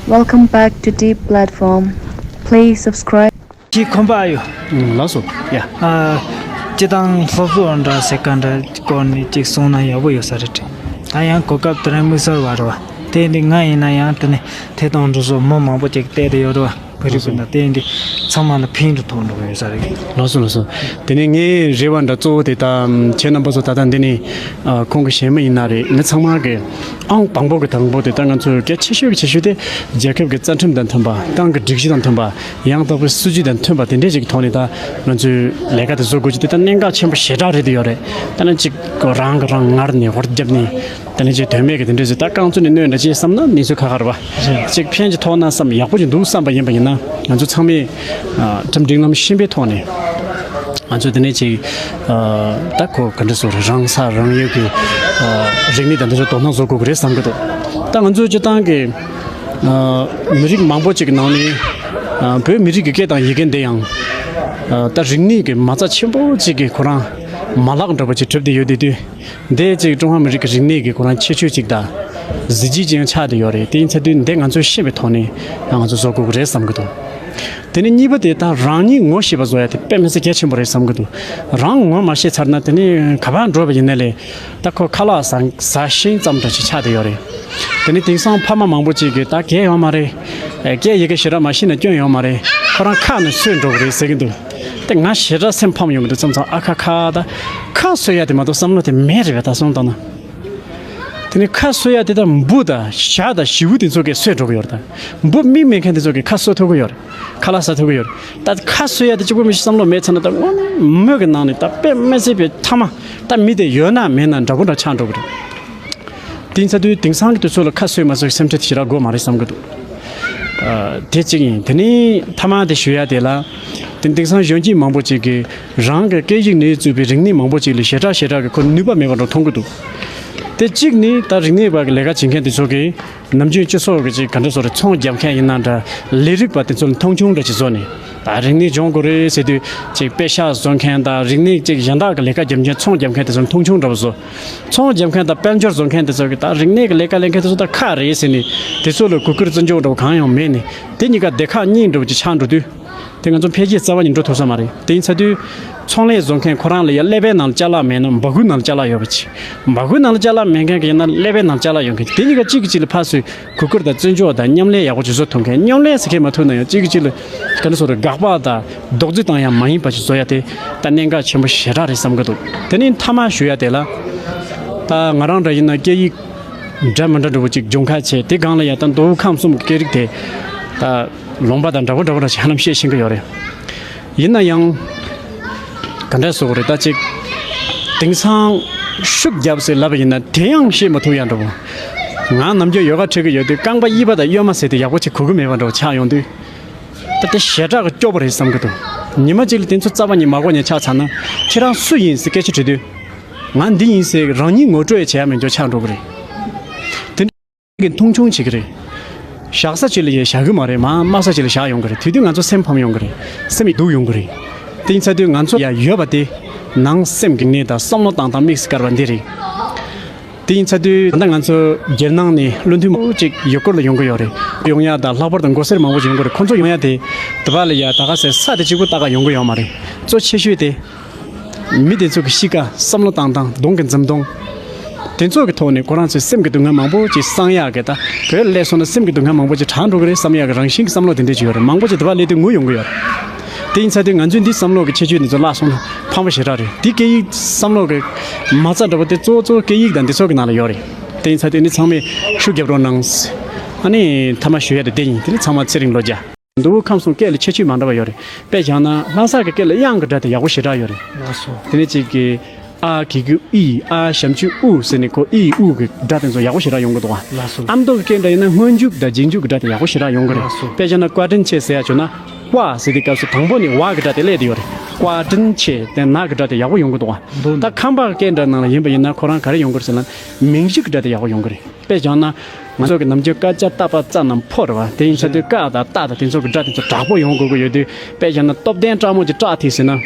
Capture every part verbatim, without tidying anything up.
Welcome back to Deep Platform. Please subscribe. ཅིག་ཁོམ་པ་ཨ་ཡོད། ཨུམ། ལགས་སོ། ཡ། ཨ། སྤྱི་བཏང་སློབ་གསོ་འདྲ་ཟེར་ག་འདྲ་སྐོར་ནས་ཅིག་གསུངས་ན་ཡག་པོ་ཡོད་ས་རེད་དྲན། ད་ཡང་གོ་སྐབས་དེ་རིང་དམིགས་བསལ་བ་རེད་བ། དེ་འདི་ང་ཡིན་ན་ཡང་དེ་ནས་ཐད་གཏོང་འདྲ་བཟོ་མི་མང་པོ་ཅིག་བལྟས་བསྡད་ཡོད་རེད་བ། བོད་རིགས་ལགས་སོ། སྤུན་ཟླ་དེ་འདི་ཚང་མ་ལ་ཕན་དུ་ཐོགས་འགྲོ་གི་ཡོད་ས་རེད། ལགས་སོ། ལགས་སོ། དེ་ནས་ངའི་རེ་བ་འདྲ་གཙོ་བོ་དེ་ད་ཁྱེད་རྣམ་པ་ཚོ་ད་ལྟ་འདི་ནས་ཨ་ཁོང་གི་གཞན་མི་ཡིན་ན་རེད། མི་ཚང་མ་གི་ཨང་དང་པོ་གི་དང་པོ་དེ་ད་ང་ཚོའི་གལ་ཆེ་ཤོས་ཀྱི་ཆེ་ཤོས་དེ་རྒྱལ་ཁབ་ཀྱི་རྩ་ཁྲིམས་དང་མཐུན་པ། ཏང་གི་སྒྲིག་གཞི་དང་མཐུན་པ། ཡང་དག་པའི་སྲིད་ཇུས་དང་མཐུན་པ་དེ་འདྲས་ཅིག་གི་ཐོག་ནས་ད་ང་ཚོས་ལས་ཀ་དེ་བཟོ་དགོས་ཀྱི་དེ་ད་གནད་འགག་ཆེན་པོ་ཞེ་དྲག་རེད་དེ་ཡོད་རེད། ད་ནི་གཅིག་གོ་རང་གི་རང་ངར་ནས་ཧོར་བརྒྱབ་ནས་ད་ནི་ཅིག་དོན་མེད་ཀྱི་དེ་འདྲས་ཟེར་ད་རྐང་བཙུགས་ནས་གནོན་འདྲ་ཅེས་བསམ་ན་གནས་ཚུལ་ཁག་ཁག་རེད་བ། གཅིག་ཕན་གྱི་ཐོག་ན་བསམ་ཡག་པོ་ཅིག་འདུག་བསམ་པ་ཡིན་པ་ཡིན་ན་ང་ཚོ་ཚང་མས་ཁྲིམས་སྒྲིག་ལམ་གཞིན་པའི་ཐོག་ནས། ང་ཚོས་དེ་ནས་ཅིག་ཨ་ད་ཁོ་ག་འདྲ་ཟེར་རང་ས་རང་ཡུལ་གྱི་ཨ་རིག་གནས་དང་འདི་ཚོ་དོ་སྣང་བཟོ་དགོས་ཀྱི་རེད་བསམ་གྱི་འདུག་ད་ང་ཚོའི་སྤྱི་བཏང་གི་ཨ་མི་རིགས་མང་པོ་ཅིག་གི་ནང་ནས་ཨ་བོད་མི་རིགས་ཀྱི་སྐད་དང་ཡི་གེ་འདི་ཡང་ཨ་ད་རིག་གནས་ཀྱི་མ་རྩ་ཆེན་པོ་ཅིག་གི་ཁོ་རང་མ་ལག་འདྲ་པོ་ཅིག་གྲུབ་བསྡད་ཡོད་དེ་དུས། འདི་གཅིག་ཀྲུང་ཧྭ་མི་རིགས་ཀྱི་རིག་གནས་ཀྱི་ཁོ་རང་ཁྱད་ཆོས་གཅིག་དང་གཟི་བརྗིད་ཅིག་ཡང་ཆགས་བསྡད་ཡོད་རེད། དེ་ཡིན་ཚེ་དུས་འདི་ང་ཚོས་ཤེས་པའི་ཐོག་ནས་ང་ཚོ་བཟོ་དགོས་ཀྱི་རེད་བསམ་གྱི་འདུག་དེ་ནས་གཉིས་པ་དེ་ད་རང་ཉིད་ངོ་ཤེས་པ་བཟོ་ཡ་དེ་དཔེ་མི་སྲིད་གལ་ཆེན་པོ་རེད་བསམ་གྱི་འདུག་རང་ངོ་མ་ཤེས་ཚར་ན་དེ་ནས་ག་པར་འགྲོ་བ་ཡིན་ན་ལས་ད་ཁོ་ཁ་ལག་ཟ་ཟ་ཤེས་ཙམ་འདྲ་ཞིག་ཆགས་བསྡད་ཡོད་རེད། དེ་ནས་དེང་སང་ཕ་མ་མང་པོ་ཅིག་གིས་ད་གལ་ཡོད་མ་རེད། སྐད་ཡི་གེ་ཞེ་དྲག་མ་ཤེས་ན་སྐྱོན་ཡོད་མ་རེད། ཁོ་རང་ཁ་ནས་སོས་འགྲོ་གི་རེད་ཟེར་གྱི་འདུག་དེ་ང་ཞེ་དྲག་སེམས་ཕམ་ཡོང་གི་འདུག་མཚམས་མཚམས་ཨ་ཁ་ཁ་ད་ཁ་གསོ་ཡ་དེ་མ་གཏོགས་བསམ་བློ་དེ་མེད་རེད་པས། ད་སོང་ཙང་ན་དེ་ནི་ཁ་གསོ་ཡ་དེ་ད་འབུ་དང་ཞག་དང་བྱིའུ་དེ་ཚོ་གིས་གསོས་འགྲོ་གི་ཡོད་རེད། ད་འབུ་མིག་མེད་མཁན་དེ་ཚོ་གིས་ཁ་གསོ་ཐུབ་ཀྱི་ཡོད་རེད། ཁ་ལག་ཟ་ཐུབ་ཀྱི་ཡོད་རེད། ད་ཁ་གསོ་ཡ་དེ་གཅིག་པོ་མི་ཤེས་བསམ་བློ་མེད་ཚར་ན་ད་དངོས་གནས་མོས་གི་ནང་ནས་ད་དཔེ་མི་སྲིད་པའི་མཐའ་མ་ད་མི་དེ་ཡོད་ན་མེད་ན་འདྲ་པོ་འདྲ་ཆགས་འགྲོ་གི་རེད། དེ་ཡིན་ཚ་དུས་དེང་སང་གི་དུས་ཚོད་ལ་ཁ་གསོས་མ་གསོས་སེམས་ཁྲལ་དེ་ཞེ་དྲག་དགོས་མ་རེད་བསམ་གི་འདུག་ཨ། དེ་གཅིག་ཡིན། དེ་ནས་མཐའ་མ་དེ་ཞུ་ཡ་དེ་ལ། དེ་དེང་སང་གཞོན་སྐྱེས་མང་པོ་ཅིག་གིས་རང་གི་སྐད་ཡིག་ནས་བཙུགས་པའི་རིག་གནས་མང་པོ་ཅིག་ལ་ཞེ་དྲག་ཞེ་དྲག་གི་ཁོ་ནུས་པ་མེད་པ་འདྲ་མཐོང་གི་འདུག་དེ་གཅིག་ནི་ད་རིག་གནས་པ་གི་ལས་ཀ་བྱེད་མཁན་དེ་ཚོ་གིས་ནམ་རྒྱུན་སྤྱི་ཚོགས་ཀྱི་ཅིག་ག་འདྲ་ཟེར་རེད། ཚོང་རྒྱག་མཁན་ཡིན་ན་འདྲ། ལས་རིགས་པ་དེ་ཚོ་ལ་མཐོང་ཆུང་འདྲ་ཅིག་བཟོ་ནས། ད་རིག་གནས་སྦྱོང་དགོས་རེད་ཟེར་དུས་ཅིག་པེ་ཤག་བཟོ་མཁན་དང་རིག་གནས་ཅིག་གཞན་དག་གི་ལས་ཀ་རྒྱབ་མཁན་ཚོང་རྒྱབ་མཁན་དེ་ཚོ་ལ་མཐོང་ཆུང་འདྲ་པོ་བཟོ། ཚོང་རྒྱབ་མཁན་དང་དཔལ་འབྱོར་བཟོ་མཁན་དེ་ཚོ་གིས་ད་རིག་གནས་ཀྱི་ལས་ཀ་ལས་མཁན་དེ་ཚོ་ད་ཁག་རེད་ཟེར་ནས་དེ་ཚོ་ལ་གུས་བཀུར་བརྩི་འཇོག་འདྲ་པོ་གང་ཡང་མེད་ནས་དེ་གཉིས་ཀ་སྡེ་ཁག་གཉིས་འདྲ་པོ་ཅིག་ཆགས་འགྲོ་དུས། དེ་ང་ཚོ་འཕེལ་རྒྱས་རྩ་བ་ནས་འགྲོ་ཐུབ་ས་མ་རེད། དེ་ཡིན་ཚ་དུས། ཚོང་ལས་བཟོ་མཁན་ཁོ་རང་ལ་ཡ་ཀླད་པའི་ནང་ལ་ཅ་ལག་མེད་ན་འབག་གུའི་ནང་ལ་ཅ་ལག་ཡོད་པ་ཅིག་འབག་གུའི་ནང་ལ་ཅ་ལག་མེད་མཁན་གྱི་ཡིན་ན་ཀླད་པའི་ནང་ལ་ཅ་ལག་ཡོད་མཁན་དེ་གཉིས་ཀ་གཅིག་གིས་གཅིག་ལ་ཕར་ཚུར་གུས་བཀུར་དང་བརྩི་འཇོག་དང་མཉམ་ལས་ཡག་པོ་ཅིག་བཟོ་ཐུབ་མཁན། མཉམ་ལས་ཟེར་མཁན་མ་ཐུབ་ན་ཡང་གཅིག་གིས་གཅིག་ལ་ག་འདྲ་ཟེར་རེད། དགག་པ་དང་རྡོག་རྫིས་བཏང་ཡ་མ་ཡིན་པ་ཅིག་བཟོ་ཡ་དེ་ད་གནད་འགག་ཆེན་པོ་ཞེ་དྲག་རེད་བསམ་གི་འདུག་དེ་ནས་མཐའ་མ་ཞུ་ཡ་དེ་ལ། ད་ང་རང་འདྲ་ཡིན་ན་སྐད་ཡིག་འདྲ་མི་འདྲ་འདྲ་པོ་ཅིག་སྦྱོང་ཁ་བྱས། དེ་སྒང་ལ་ཡ་ད་མདོ་དབུས་ཁམས་གསུམ་གྱི་སྐད་རིགས་དེ་ད་ལུང་པ་དང་འདྲ་པོ་འདྲ་པོ་འདྲ་ཞིག་ཧ་ལམ་ཤེས་ཤེས་ཀྱི་ཡོད་རེད། ཡིན་ན་ཡང་། ག་འདྲ་ཟེར་དགོས་རེད། ད་ཅིག་དེང་སང་ཤུགས་རྒྱབ་ཟེར་ལབ་པ་ཡིན་ན་དེ་ཡང་ཤེས་མ་ཐུབ་ཡ་འདྲ་པོ། ང་ནམ་རྒྱུན་ཡོ་ག་ཁྲིད་ཀྱི་ཡོད་དུས་རྐང་པ་གཡས་པ་དང་གཡོན་མ་ཟེར་དེ་ཡག་པོ་ཅིག་གོ་གི་མེད་པ་འདྲ་པོ་ཆགས་ཡོང་དུས། ད་དེ་ཞེ་དྲག་གི་སྐྱོ་པོ་རེད་བསམ་གི་འདུག་ཉི་མ་གཅིག་ལ་དེ་ཚོ་རྩ་བ་ཉིད་མ་གོ་མཁན་ཆགས་ཚར་ན། ཁྱེད་རང་སུ་ཡིན་ཟེར་སྐད་ཆ་དྲིས་དུས། ང་འདི་ཡིན་ཟེར་རང་ཉིད་ངོ་སྤྲོད་བྱེད་ཡ་མེད་འགྱོ་ཆགས་འགྲོ་གི་རེད། དེ་འདྲ་གི་མཐོང་ཆུང་བྱེད་ཀྱི་རེད། བཞག་ས་ཅིག་ལ་ཡ་བཞག་གི་མ་རེད། མ་དམའ་ས་ཅིག་ལ་བཞག་ཡོང་གི་རེད། དེ་དུས་ང་ཚོ་སེམས་ཕམ་ཡོང་གི་རེད། སེམས་སྡུག་ཡོང་གི་རེད། དེ་ཡིན་ཚ་དུས་ང་ཚོ་ཡ་ཡོད་པ་དེ་ནང་སེམས་ཀྱི་གནས་དང་བསམ་བློ་བཏང་སྟངས་དམིགས་སུ་བཀར་བ་འདི་རེད། དེ་ཡིན་ཚ་དུས་ད་ལྟ་ང་ཚོ་རྒྱལ་ནང་ནས་བློ་མཐུན་མང་པོ་ཅིག་ཡུལ་སྐོར་ལ་ཡོང་གི་ཡོད་རེད། ཡོང་ཡ་དང་ལྷག་པར་དུ་མགོ་སེར་མང་པོ་ཅིག་ཡོང་གི་རེད། ཁོང་ཚོ་ཡོང་ཡ་དེ་དེ་བ་ལ་ཡ་ད་ག་ཟེ་ས་དེ་གཅིག་པུ་ལྟ་ག་ཡོང་གི་ཡོད་མ་རེད། གཙོ་ཆེ་ཤོས་དེ། མི་དེ་ཚོ་གི་གཤིས་ཀ་བསམ་བློ་བཏང་སྟངས་གདོང་གི་འཛུམ་གདོང་། དེ་ཚོ་གི་ཐོག་ནས་ཁོ་རང་ཚོའི་སེམས་ཀྱི་སྡུག་བསྔལ་མང་པོ་ཅིག་སངས་ཡག་གི་ད་བོད་ལ་སླེབས་སོང་ན་སེམས་ཀྱི་སྡུག་བསྔལ་མང་པོ་ཅིག་དྲག་འགྲོ་གི་རེད་བསམ་ཡག་གི་རང་བཞིན་གྱི་བསམ་བློ་དེ་འདྲ་ཅིག་ཡོད་རེད། མང་པོ་ཅིག་དེ་བ་སླེབས་དུས་ངུ་ཡོང་གི་ཡོད་རེད། དེ་ཡིན་ཚ་དུས་ང་ཚོས་འདི་བསམ་བློ་གི་ཁྱད་ཆོས་འདི་ཚོ་བརླག་སོང་ན་ཕངས་པ་ཞེ་དྲག་རེད། འདི་སྐད་ཡིག་བསམ་བློ་གི་མ་རྩ་འདྲ་པོ་དེ་གཙོ་བོ་གཙོ་བོ་སྐད་ཡིག་དང་འདི་ཚོ་གི་ནང་ལ་ཡོད་རེད། དེ་ཡིན་ཚ་དུས་འདི་ཚང་མས་ཤུགས་རྒྱབ་རོགས་གནང་། ཨ་ནི་མཐའ་མ་ཞུ་ཡ་དེ་དེ་ཡིན། དེ་ནི་ཚང་མ་ཚེ་རིང་ལོ་བརྒྱ། མདོ་དབུས་ཁམས་གསུམ་སྐད་ལ་ཁྱད་ཆོས་མ་འདྲ་བ་ཡོད་རེད། དཔེ་བཞག་ན་ལྷ་ས་གི་སྐད་ལ་དབྱངས་ཀྱི་སྒྲ་དེ་ཡག་པོ་ཞེ་དྲག་ཡོད་རེད། ལགས་སོ། དེ་ནས་གཅིག་གི་ཨ་གི་གུ་ཨི། ཨ་ཞབས་ཀྱུ་ཨུ་ཟེར་ནས་ཁོ་ཨི་ཨུ་གི་སྒྲ་དེ་ཚོ་ཡག་པོ་ཞེ་དྲག་ཡོང་གི་འདུག་བ། ལགས་སོ། ཨ་མདོ་གི་སྐད་འདྲ་ཡིན་ན་སྔོན་འཇུག་དང་རྗེས་འཇུག་གི་སྒྲ་དེ་ཡག་པོ་ཞེ་དྲག་ཡོང་གི་རེད། ལགས་སོ། དཔེ་བཞག་ན་བཀའ་དྲིན་ཆེ་ཟེར་ཡ་བྱུང་ན་ཀྭ་ཟེར་དུས་སྐབས་སུ་དང་པོ་ནས་ཝ་གི་སྒྲ་དེ་སླེབས་བསྡད་ཡོད་རེད། བཀའ་དྲིན་ཆེ་དེ་ན་གི་སྒྲ་དེ་ཡག་པོ་ཡོང་གི་འདུག་བ། འདུག་འདུག་ད་ཁམས་པ་གི་སྐད་འདྲ་ནང་ལ་ཡིན་པ་ཡིན་ན་ཁོ་རང་ག་རེ་ཡོང་གི་རེད་ཟེར་ན་མིང་གཞི་གི་སྒྲ་དེ་ཡག་པོ་ཡོང་གི་རེད། དཔེ་བཞག་ན། ང་ཚོ་གི་ནམ་རྒྱུན་ཀ་ཅ་ཏ་པ་ཙ་རྣམས་ཕོ་རེད་བ། དེ་ཡིན་ཚ་དུས་ཀ་དང་ཏ་དང་དེ་ཚོ་གི་སྒྲ་དེ་ཚོ་དྲག་པོ་ཡོང་དགོས་ཀྱི་ཡོད་དུས། དཔེ་བཞག་ན་སྟོབས་ལྡན་སྤྲ་མོ་གི་སྤྲ་དེ་ཟེར་ན།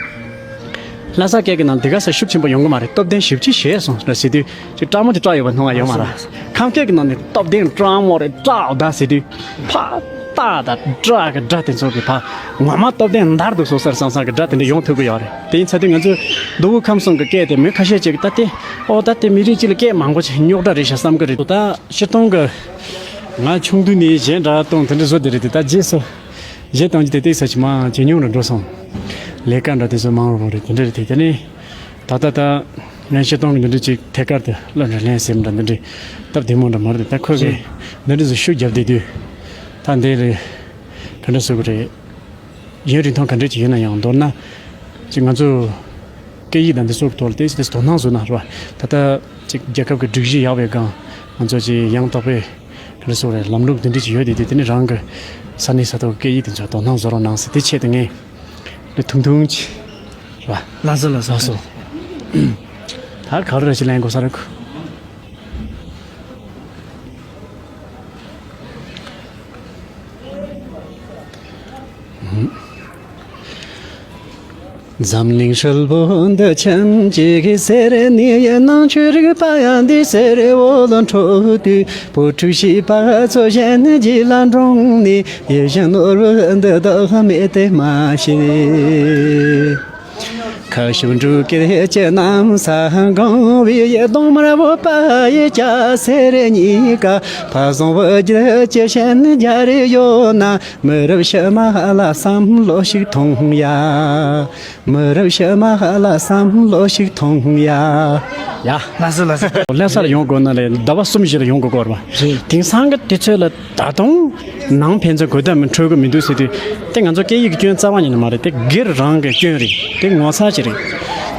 ལྷ་ས་སྐད་ཀྱི་ནང་འདི་ག་ས་ཤུགས་ཆེན་པོ་ཡོང་གི་མ་རེད། སྟོབས་ལྡན་ཞེ་པོ་ཅིག་ཞེད་སོང་ཟེར་ཟེར་དུས་ཅིག་སྐྲག་མོ་ཅིག་སྐྲག་ཡོད་པ་མཐོང་བ་ཡོད་མ་རེད། ཁམས་སྐད་ཀྱི་ནང་ནས་སྟོབས་ལྡན་སྐྲག་མོ་རེད་སྐྲག་ད་ཟེར་དུས་ཕ་ཏག་ད་སྐྲག་གི་སྒྲ་དེ་ཚོ་གི་ཕ་ངོ་མ་སྟོབས་ལྡན་འདར་འདུག་སོ་སར་སང་སང་གི་སྒྲ་དེ་འདྲ་ཡོང་ཐུབ་ཀྱི་ཡོད་རེད། དེ་ཡིན་ཚ་དུས་ང་ཚོས་མདོ་དབུས་ཁམས་གསུམ་གི་སྐད་དེ་མི་ཁ་ཤས་ཅིག་ད་དེ་ཨོ་ད་དེ་མི་རིགས་གཅིག་ལ་སྐད་མང་པོ་ཅིག་རྙོག་དྲ་རེད་ཤག་བསམ་གི་རེད། ད་སྤྱིར་བཏང་གི་ང་ཆུང་དུས་ནས་གཞས་འདྲ་གཏོང་དེ་འདྲ་བཟོ་དེ་རེད། དེ་ད་རྗེས་སུ་གཞས་གཏོང་རྒྱུ་དེ་ཏོག་ཙམ་ཅིག་མང་ཇེ་ཉུང་རུ་འགྲོ་སོང་། ལས་ཀ་འདྲ་དེ་ཚོ་མང་རུ་རེད། དེ་འདྲ་རེད། དེ་དེ་ནས་ད་ལྟ་ད་ངས་སྤྱིར་བཏང་གི་འདི་འདྲ་ཅིག་ཐད་ཀར་དུ་གླུ་འདྲ་ལེན་ཟེར་འདྲ་འདི་འདྲ་སྟབས་བདེ་མོ་འདྲ་མ་རེད། ད་ཁོ་གིས་འདི་འདྲ་ཚོ་ཤུགས་རྒྱབ་བསྡད་དུས་ད་འདི་རེད། ག་འདྲ་བཟོ་གི་རེད། ཡུན་རིང་ཐུང་ག་འདྲ་ཅིག་ཡིན་ན་ཡང་མདོར་ན་ཅིག་ང་ཚོ་སྐད་ཡིག་དང་འདི་ཚོ་གི་ཐོག་ལ་ཏོག་ཙམ་དོ་སྣང་བཟོས་ན་རེད་བ། ད་ལྟ་ཅིག་རྒྱལ་ཁབ་ཀྱི་སྒྲིག་གཞི་ཡག་པའི་སྒང་ང་ཚོ་ཅིག་ཡང་དག་པའི་ག་རེ་ཟེར་དགོས་རེད། ལམ་ལུགས་འདི་འདྲ་ཅིག་ཡོད་དེ་དེ་དེ་ནི་རང་གི་ས་གནས་ས་ཐོག་སྐད་ཡིག་དེ་ཚོ་དོ་སྣང་བཟོ་རོགས་གནང་ཟེར་དེ་ཆེད་དུ་ངས་འདི་ཐུང་ཐུང་ཅིག་རེད་བ། ལགས་སོ་ལགས་སོ། ལགས་སོ། ད་ག་རེ་རེ་ཞིག་ལེན་དགོས་ས་རེད་ཁོ། འཛམ་གླིང་ཧྲིལ་པོ་འདི་ཁྱིམ་གཅིག་གི་ཟེར་ནས་ནང་ཆོས་རིག་པ་ཡང་འདི་ཟེར་འོ་ལོ་འཕྲོ་དུས་བུ་ཕྲུག་བྱིས་པ་ཚོ་གཞན་རྗེས་ལ་འབྲོངས་ནས་ཡིད་བཞིན་ནོར་བུ་འདི་དག་མེད་དེ་མ་ཤེས། ཁ་ཤུབ་འབྲུག་སྐད་ཀྱི་གནམ་ས་གང་བའི་གདོང་དམར་བོད་པ་ཡི་སྐྱ་སེར་གཉིས་ཀ་ཕ་བཟང་བུ་རྒྱུད་ཀྱི་ཞན་རྒྱ་རེ་ཡོད་ན་མི་རབས་ཕྱི་མ་ལ་བསམ་བློ་ཞིག་ཐོངས་ཡ། མི་རབས་ཕྱི་མ་ལ་བསམ་བློ་ཞིག་ཐོངས་ཡ། ཡ། ལགས་སོ་ལགས་སོ། ལྷ་སར་ཡོང་དགོས་ན་ལས་ཟླ་བ་གསུམ་བཞི་ལ་ཡོང་དགོས་ཀྱི་ཡོད་རེད་པ། རེད། དེང་སང་གི་དུས་ཚོད་ལ་ད་དུང་ནང་ཕན་ཚུན་གོ་བརྡ་མི་འཕྲོད་ཀྱི་མི་འདུག་ཟེར་དུས་དེ་ང་ཚོ་སྐད་ཡིག་གི་སྐྱོན་རྩ་བ་ཉིད་ནས་མ་རེད། དེ་སྒེར་རང་གི་སྐྱོན་རེད། དེ་ངོ་ཚ་ཅིག་རེད།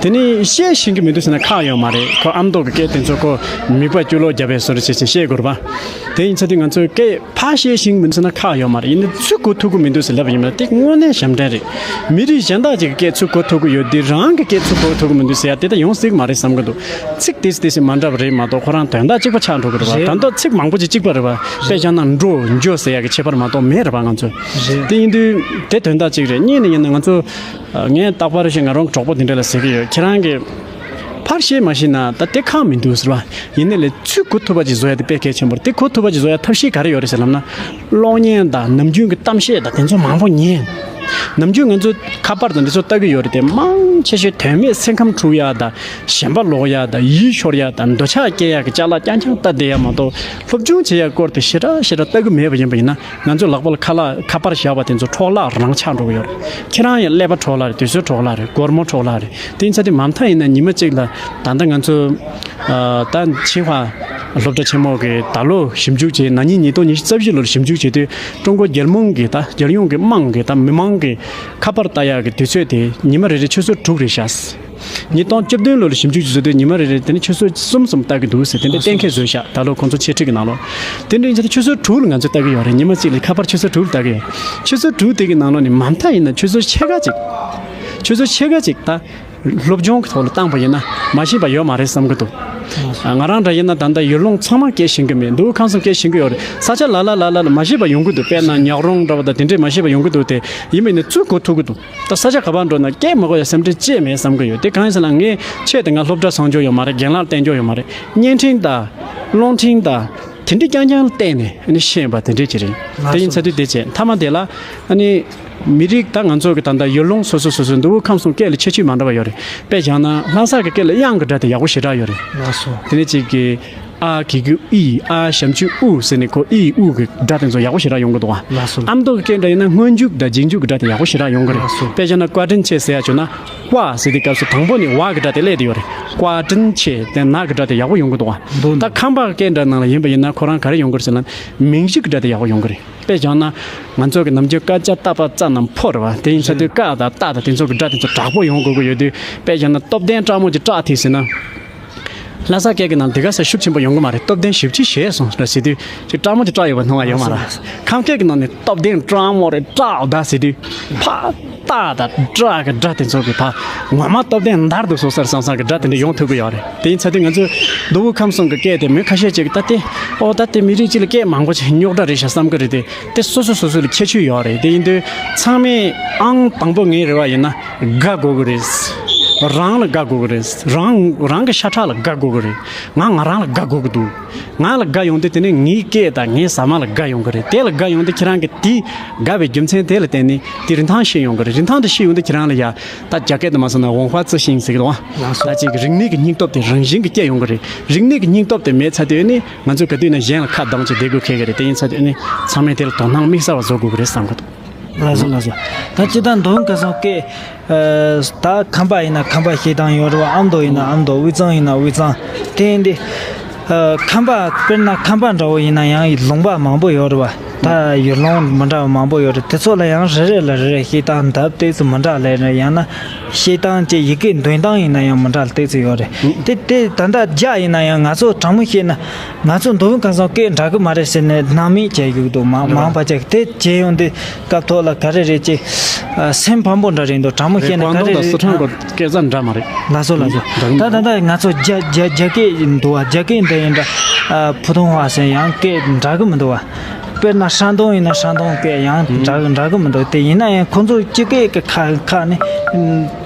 དེ་ནི་བཤད་ཤེས་ཀྱི་མི་འདུག་ཟེར་ན་ཁག་ཡོད་མ་རེད། ཁོ་ཨ་མདོ་གི་སྐད་དེ་ཚོ་ཁོ་མིད་པ་སྐྱུར་ལོག་རྒྱབ་པའི་བཟོ་འདྲ་བྱས་བྱས་བཤད་དགོས་རེད་པ། དེ་ཡིན་ཚ་དུས་ང་ཚོའི་སྐད་ཕར་བཤད་ཤེས་ཀྱི་མི་འདུག་ཟེར་ན་ཁག་ཡོད་མ་རེད། ཡིན་ནའི་ཚུར་གོ་ཐུབ་ཀྱི་མི་འདུག་ཟེར་ལབ་པ་ཡིན་པ་དེ་དངོས་གནས་ཞབས་འདྲེན་རེད། མི་རིགས་གཞན་དག་ཅིག་གི་སྐད་ཚུར་གོ་ཐུབ་ཀྱི་ཡོད་དུས་རང་གི་སྐད་ཚུར་གོ་ཐུབ་ཀྱི་མི་འདུག་ཟེར་ཡ་དེ་ད་ཡོང་སྲིད་ཀྱི་མ་རེད་བསམ་གྱི་འདུག་ཚིག་དེ་སི་དེ་སི་མ་འདྲ་བ་རེད་མ་གཏོགས་ཁོ་རང་དོན་དག་གཅིག་པ་ཆགས་འགྲོ་གི་རེད་པ། རེད། ད་མདོ་ཚིག་མང་པོ་ཅིག་གཅིག་པ་རེད་པ། དཔེ་བཞག་ན་འགྲོ་འགྱོ་ཟེར་ཡ་གི་ཁྱད་པར་མ་གཏོགས་མེད་རེད་པ་ང་ཚོ། རེད། དེ་ཡིན་དུས་དེ་དོན་དག་གཅིག་རེད། གཉིས་ནས་ཡིན་ན་ང་ཚོ་ངས་རྟག་པར་བཤད་ང་རང་གི་གྲོགས་པོ་དེ་འདྲ་ལ་ཟེར་གྱི་ཡོད། ཁྱེད་རང་གི་ཕར་བཤད་མ་ཤེས་ན་ད་དེ་ཁག་མི་འདུག་ཟེར་བ། ཡིན་ནའི་ལས་ཚུར་གོ་ཐུབ་པ་ཅིག་བཟོ་ཡ་དེ་དཔེ་གལ་ཆེན་པོ་རེད། དེ་གོ་ཐུབ་པ་ཅིག་བཟོ་ཡ་ཐབས་ཤེས་ག་རེ་ཡོད་རེད་ཟེར་ལབ་ན། གློག་བརྙན་དང་ནམ་རྒྱུན་གྱི་གཏམ་བཤད་དང་དེ་ཚོ་མང་པོ་ཉན། ནམ་རྒྱུན་ང་ཚོ་ཁ་པར་དང་འདི་ཚོ་ལྟ་གི་ཡོད་རེད་དེ་མང་ཆེ་ཤོས་དོན་མེད་སེམས་ཁམས་འཁྲུག་ཡ་དང་ཞེན་པ་ལོག་ཡ་དང་ཡིད་ཤོར་ཡ་དང་འདོད་ཆགས་སྐྱེ་ཡ་གི་ཅ་ལག་རྐྱང་རྐྱང་ལྟ་བསྡད་ཡ་མ་གཏོགས་སློབ་སྦྱོང་བྱེད་ཡ་སྐོར་དེ་ཞེ་དྲག་ཞེ་དྲག་ལྟ་གི་མེད་པ་ཡིན་པ་ཡིན་ན། ང་ཚོའི་ལག་པ་ལ་ཁ་ལག་ཁ་པར་བཞག་པ་དེ་ཚོ་འཕྲོ་བརླག་རང་ཆགས་འགྲོ་གི་ཡོད་རེད། ཁྱེད་རང་ཡང་ཀླད་པ་འཕྲོ་བརླག་རེད། དུས་ཚོད་འཕྲོ་བརླག་རེད། སྒོར་མོ་འཕྲོ་བརླག་རེད། དེ་ཡིན་ཚ་དུས་མ་མཐའ་ཡིན་ན་ཉི་མ་གཅིག་ལ་ད་ལྟ་ང་ཚོ་ཨ་ད་ཆིང་ཧྭ་སློབ་གྲྭ་ཆེན་མོ་གི་ད་ལོ་ཞིབ་འཇུག་བྱས་ན་ནིང་ཉིས་སྟོང་ཉི་ཤུ་རྩ་བཞི་ལོར་ཞིབ་འཇུག་བྱས་དུས་ཀྲུང་གོ་རྒྱལ་མོང་གི་ད་རྒྱལ་ཡོངས་ཀྱི་དམངས་ཀྱི་ད་མི་མང་གི་ཁ་པར་ལྟ་ཡག་གི་དུས་ཚོད་དེ་ཉི་མ་རེ་རེ་ཆུ་ཚོད་དྲུག་རེད་ཤག་ཉིས་སྟོང་བཅུ་བདུན་ལོར་ཞིབ་འཇུག་བྱེད་ཚུལ་དེ་ཉི་མ་རེ་རེ་དེ་ནི་ཆུ་ཚོད་གསུམ་གསུམ་ལྟ་གི་འདུག་ཟེར་དེ་འདྲ་གཏན་འཁེལ་བཟོས་ཤག་ད་ལོ་ཁོང་ཚོ་འཆད་ཁྲིད་ཀྱི་ནང་ལོགས། དེ་འདྲ་ཡིན་ཙང་ཆུ་ཚོད་དྲུག་ལ་ང་ཚོས་ལྟ་གི་ཡོད་རེད། ཉི་མ་གཅིག་ལ་ཁ་པར་ཆུ་ཚོད་དྲུག་ལ་ལྟ་གི་ཡོད། ཆུ་ཚོད་དྲུག་དེ་གི་ནང་ལོགས་ནས་མ་མཐའ་ཡིན་ན་ཆུ་ཚོད་ཕྱེད་ཀ་ཅིག་ཆུ་ཚོད་ཕྱེད་ཀ་ཅིག་ད་སློབ་སྦྱོང་གི་ཐོག་ལ་བཏང་པ་ཡིན་ན་མ་ཤེས་པ་ཡོད་མ་རེད་བསམ་གི་འདུག་ང་རང་འདྲ་ཡིན་ན་ད་ལྟ་ཡུལ་ལུང་ཚང་མ་སྐད་ཤེས་གི་མེད་འདུག་ཁམས་གསུམ་སྐད་ཤེས་གི་ཡོད་རེད། ས་ཆ་ལ་ལ་ལ་ལ་ལ་མ་ཤེས་པ་ཡོང་གི་འདུག་དཔེར་ན་ཉག་རོང་འདྲ་བ་དང་དེ་འདྲས་མ་ཤེས་པ་ཡོང་གི་འདུག་དེ་ཡིན་པ་ཡིན་ན་ཚུར་གོ་ཐུབ་གི་འདུག་ད་ས་ཆ་ག་པར་འགྲོ་ན་སྐད་མ་གོ་ཡ་སེམས་ཁྲལ་ཅི་ཡང་མེད་བསམ་གི་ཡོད། དེ་གང་ཡིན་ཟེར་ན་ངས་ཆེད་དུ་ང་སློབ་གྲྭ་སོང་རྒྱུ་ཡོད་མ་རེད། རྒན་ལགས་བསྟེན་རྒྱུ་ཡོད་མ་རེད། བརྙན་འཕྲིན་དང་རླུང་འཕྲིན་དང་དེ་འདྲ་རྐྱང་རྐྱང་ལ་བརྟེན་ནས་ཨ་ནི་ཤེས་པ་དེ་འདྲས་ཅིག་རེད། དེ་ཡིན་ཚ་དུས་དེ་བྱས་མཐའ་མ་དེ་ལ་ཨ་ནི་མི་རིགས་ད་ང་ཚོ་གི་ད་ལྟ་ཡུལ་ལུང་སོ་སོ་སོ་སོའི་མདོ་དབུས་ཁམས་གསུམ་སྐད་ལ་ཁྱད་ཆོས་མ་འདྲ་བ་ཡོད་རེད། དཔེ་བཞག་ན་ལྷ་ས་གི་སྐད་ལ་དབྱངས་ཀྱི་སྒྲ་དེ་ཡག་པོ་ཞེ་དྲག་ཡོད་རེད། དེ་ནས་ཅིག་གི་ཨ་གི་གུ་ཨི། ཨ་ཞབས་ཀྱུ་ཨུ་ཟེར་ནས་ཁོ་ཨི་ཨུ་གི་སྒྲ་དེ་ཚོ་ཡག་པོ་ཞེ་དྲག་ཡོང་གི་འདུག་ཨ། ལགས་སོ། ཨ་མདོ་གི་སྐད་འདྲ་ཡིན་ན་སྔོན་འཇུག་དང་རྗེས་འཇུག་གི་སྒྲ་དེ་ཡག་པོ་ཞེ་དྲག་ཡོང་གི་རེད། ལགས་སོ། དཔེ་བཞག་ན་བཀའ་དྲིན་ཆེ་ཟེར་ཡ་བྱུང་ན་བཀའ་ཟེར་དུས་སྐབས་སུ་དང་པོ་ནས་བ་གི་སྒྲ་དེ་སླེབས་བསྡད་ཡོད་རེད། བཀའ་དྲིན་ཆེ་དེ་ན་གི་སྒྲ་དེ་ཡག་པོ་ཡོང་གི་འདུག་ཨ། འདུག་ད་འདུག་ཁམས་པ་གི་སྐད་འདྲ་ནང་ལ་ཡིན་པ་ཡིན་ན་ཁོ་རང་ག་རེ་ཡོང་གི་རེད་ཟེར་ན་མིང་གཞི་གི་སྒྲ་དེ་ཡག་པོ་ཡོང་གི་རེད། དཔེ་བཞག་ན་ང་ཚོ་གི་ནམ་རྒྱུན་ཀ་ཅ་ཏ་པ་ཙ་རྣམས་ཕོ་རེད་བ། དེ་ཡིན་ཚ་དུས་ཀ་དང་ཏ་དང་དེ་ཚོ་གི་སྒྲ་དེ་ཚོ་དྲག་པོ་ཡོང་དགོས་ཀྱི་ཡོད་དུས་དཔེ་བཞག་ན་སྟོབས་ལྡན་སྐྲག་མོ་ཅིག་སྐྲག་ཐིག་ཟེར་ན། ལྷ་ས་སྐད་ཀྱི་ནང་དེ་ག་ས་ཤུགས་ཆེན་པོ་ཡོང་གི་མ་རེད། སྟོབས་ལྡན་ཞེ་པོ་ཅིག་ཞེད་སོང་ཟེར་དུས་ཅིག་སྐྲག་མོ་ཅིག་སྐྲག་ཡོད་པ་མཐོང་བ་ཡོད་མ་རེད། ཁམས་སྐད་ཀྱི་ནང་ནས་སྟོབས་ལྡན་སྐྲག་མོ་རེད་སྐྲག་ད་ཟེར་དུས་ཕ་ཏག་དང་སྐྲག་གི་སྒྲ་དེ་ཚོ་གི་ཕ་ངོ་མ་སྟོབས་ལྡན་འདར་འདུག་སོ་སར་སང་སང་གི་སྒྲ་དེ་འདྲ་ཡོང་ཐུབ་ཀྱི་ཡོད་རེད། དེ་ཡིན་ཚ་དུས་ང་ཚོས་མདོ་དབུས་ཁམས་གསུམ་གི་སྐད་དེ་མི་ཁ་ཤས་ཅིག་གིས་ད་དེ་ཨོ་ད་དེ་མི་རིགས་གཅིག་ལ་སྐད་མང་པོ་ཅིག་རྙོག་དྲ་རེད་ཤག་བསམ་གི་རེད་དེ། དེ་སོ་སོ་སོ་སོ་ལ་ཁྱད་ཆོས་ཡོད་རེད། དེ་ཡིན་དུས་ཚང་མས་ཨང་དང་པོ་ངའི་རེ་བ་ཡིན་ན་དགའ་དགོས་ཀྱི་རེད། རང་ལ་དགའ་དགོས་ཀྱི་རེད། རང་རང་གི་ཤ་ཁྲག་ལ་དགའ་དགོས་ཀྱི་རེད། ང་ང་རང་ལ་དགའ་དགོས་ཀྱི་འདུག་ང་ལ་དགའ་ཡོང་དུས་དེ་ནས་ངའི་སྐད་དང་ངའི་ཟ་མ་ལ་དགའ་ཡོང་གི་རེད། དེ་ལ་དགའ་ཡོང་དུས་ཁྱེད་རང་གིས་དེ་དགའ་བའི་རྒྱུ་མཚན་དེ་ལ་བརྟེན་ནས་དེ་རིན་ཐང་ཤེས་ཡོང་གི་རེད། རིན་ཐང་དེ་ཤེས་ཡོང་དུས་ཁྱེད་རང་ལ་ཡ་ད་རྒྱ་སྐད་དུ་མ་སོང་ན་文化自信ཟེར་གི་འདུག་ཨ། ད་ཅིག་རིག་གནས་ཀྱི་སྙིང་སྟོབས་དེ་རང་བཞིན་གྱིས་སྐྱེ་ཡོང་གི་རེད། རིག་གནས་ཀྱི་སྙིང་སྟོབས་དེ་མེད་ཚར་དུས་ནི་ང་ཚོས་ག་དུས་ན་གཞན་ལ་ཁ་གདངས་ཀྱི་བསྡད་དགོས་ཁེལ་གི་རེད། དེ་ཡིན་ཚར་དུས་ནི་ཚང་མས་དེ་ལ་དོ་སྣང་དམིགས་བསལ་བ་བཟོ་དགོས་ཀྱི་རེད་བསམ་གི་འདུག་ལགས་སོ་ལགས་སོ། ད་སྤྱིར་བཏང་མདོ་དབུས་ཁམས་གསུམ་སྐད། ཨ། ད་ཁམས་པ་ཡིན་ན་ཁམས་པ་བཤད་སྟངས་ཡོད་རེད་བ། ཨ་མདོ་ཡིན་ན་ཨ་མདོ། དབུས་གཙང་ཡིན་ན་དབུས་གཙང་། དེ་ཡིན་དུས། ཨ། ཁམས་པ་དཔེར་ན་ཁམས་པ་འདྲ་བོ་ཡིན་ན་ཡང་ལུང་པ་མང་པོ་ཡོད་རེད་བ། ད་ཡུལ་ལུང་མི་འདྲ་བ་མང་པོ་ཡོད་རེད། དེ་ཚོ་ལ་ཡང་རེ་རེ་ལ་རེ་རེ་བཤད་སྟངས་འདྲ་ཏོག་ཙམ་མི་འདྲ་ལས་རེད། ཡང་ན་བཤད་སྟངས་ཀྱི་ཡི་གེ་འདོན་སྟངས་ཡིན་ན་ཡང་མི་འདྲ་ཏོག་ཙམ་ཡོད་རེད། དེ་དེ་ད་ལྟ་རྒྱ་ཡིན་ན་ཡང་ང་ཚོ་དྲང་མོ་བཤད་ན། ང་ཚོ་མདོ་དབུས་ཁམས་གསུམ་སྐད་འདྲ་གི་མ་རེད་ཟེར་ནས་སྣང་མེད་བྱས་ཡོད་འདུག་མང་མང་བ་ཅིག་དེ་བྱས་ཡོང་དུས་སྐབས་ཐོག་ལ་ག་རེ་རེད་ཅེ། ཨ། སེམས་ཕམ་པོ་འདྲ་རེད་འདུག་དྲང་མོ་བཤད་ན་ག་རེ་རེད། ཀོང་ཏུང་དང་སི་ཁྲོན་གྱི་སྐད་ཆ་འདྲ་མ་རེད། ལགས་སོ་ལགས་སོ། འདྲ་མི་ད་ད་འདུག་ད་ང་ཚོ་རྒྱ་རྒྱ་རྒྱ་སྐད་འདུག་བ། རྒྱ་སྐད་འདི་ཡིན་འདྲ། ཨ། ཕུ་ཐུང་བ་ཟེར་ཡང་སྐད་འདྲ་གི་མི་འདུག་བ། དཔེར་ན་ཧྲན་ཏུང་ཡིན་ན་ཧྲན་ཏུང་སྐད་ཡང་འདྲ་གི་འདྲ་གི་མི་འདུག་དེ་ཡིན་ན་ཡང་ཁོང་ཚོ་སྤྱི་སྐད་ཀྱི་ཁ་ཁ་ནས།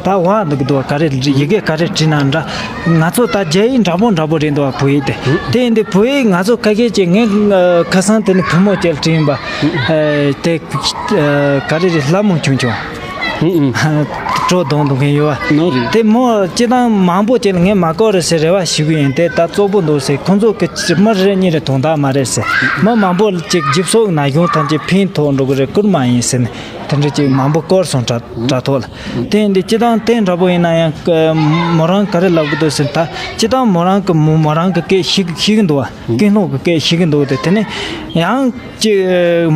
ད་བ་འདུག་འདུག་ག་རེ་ཡི་གེ་ག་རེ་བྲིས་ན་འདྲ། ང་ཚོ་ད་རྒྱ་ཡིག་འདྲ་པོ་འདྲ་པོ་རེད་འདུག་བོད་ཡིག་དེ། དེ་ཡིན་དུས་བོད་ཡིག་ང་ཚོ་ཁ་ཤས་ཀྱིས་ངས་ཁ་སང་དེ་ནི་བུ་མོ་ཅིག་ལ་བྲིས་ཡིན་པ། ཨ། དེ་ཨ། ག་རེ་རེད། ལྷ་མོ་ཆུང་ཆུང་། ཨུ་ཨུ། སྤྲོ་གདོང་འདུག་མཁན་ཡོད་བ། ནོ་རེད། དེ་མོ་སྤྱི་བཏང་མང་པོ་ཅིག་ལ་ངས་མ་བཀོད་རེད་ཟེར་རེ་བ་ཞུ་གི་ཡིན། དེ་ད་གཙོ་བོ་འདུག་ཟེར། ཁོང་ཚོ་གི་མི་རེ་གཉིས་རེ་དོན་དག་མ་རེད་ཟེར། མི་མང་པོ་ཅིག་ཇིབ་སོགས་ན་གཞུང་ཐམས་ཅད་ཕན་ཐོགས་འགྲོ་གི་རེད། བཀུར་མ་ཡིན་ཟེར་ནས་དེ་འདྲ་ཅིག་མང་པོ་བཀོད་སོང་དྲ་དྲ་ཐོག་ལ། དེ་ཡིན་དུས་སྤྱི་བཏང་དེ་འདྲ་པོ་ཡིན་ན་ཡང་། ཨ། མོ་རང་ག་རེ་ལབ་གི་འདུག་ཟེར། ད་སྤྱི་བཏང་མོ་རང་གི་མོ་མོ་རང་གི་སྐད་ཤེས་ཤེས་ཀྱི་འདུག་བ། ཀུན་སློང་གི་སྐད་ཤེས་ཀྱི་འདུག་དེ་དེ་ནས་ཡང་ཅི་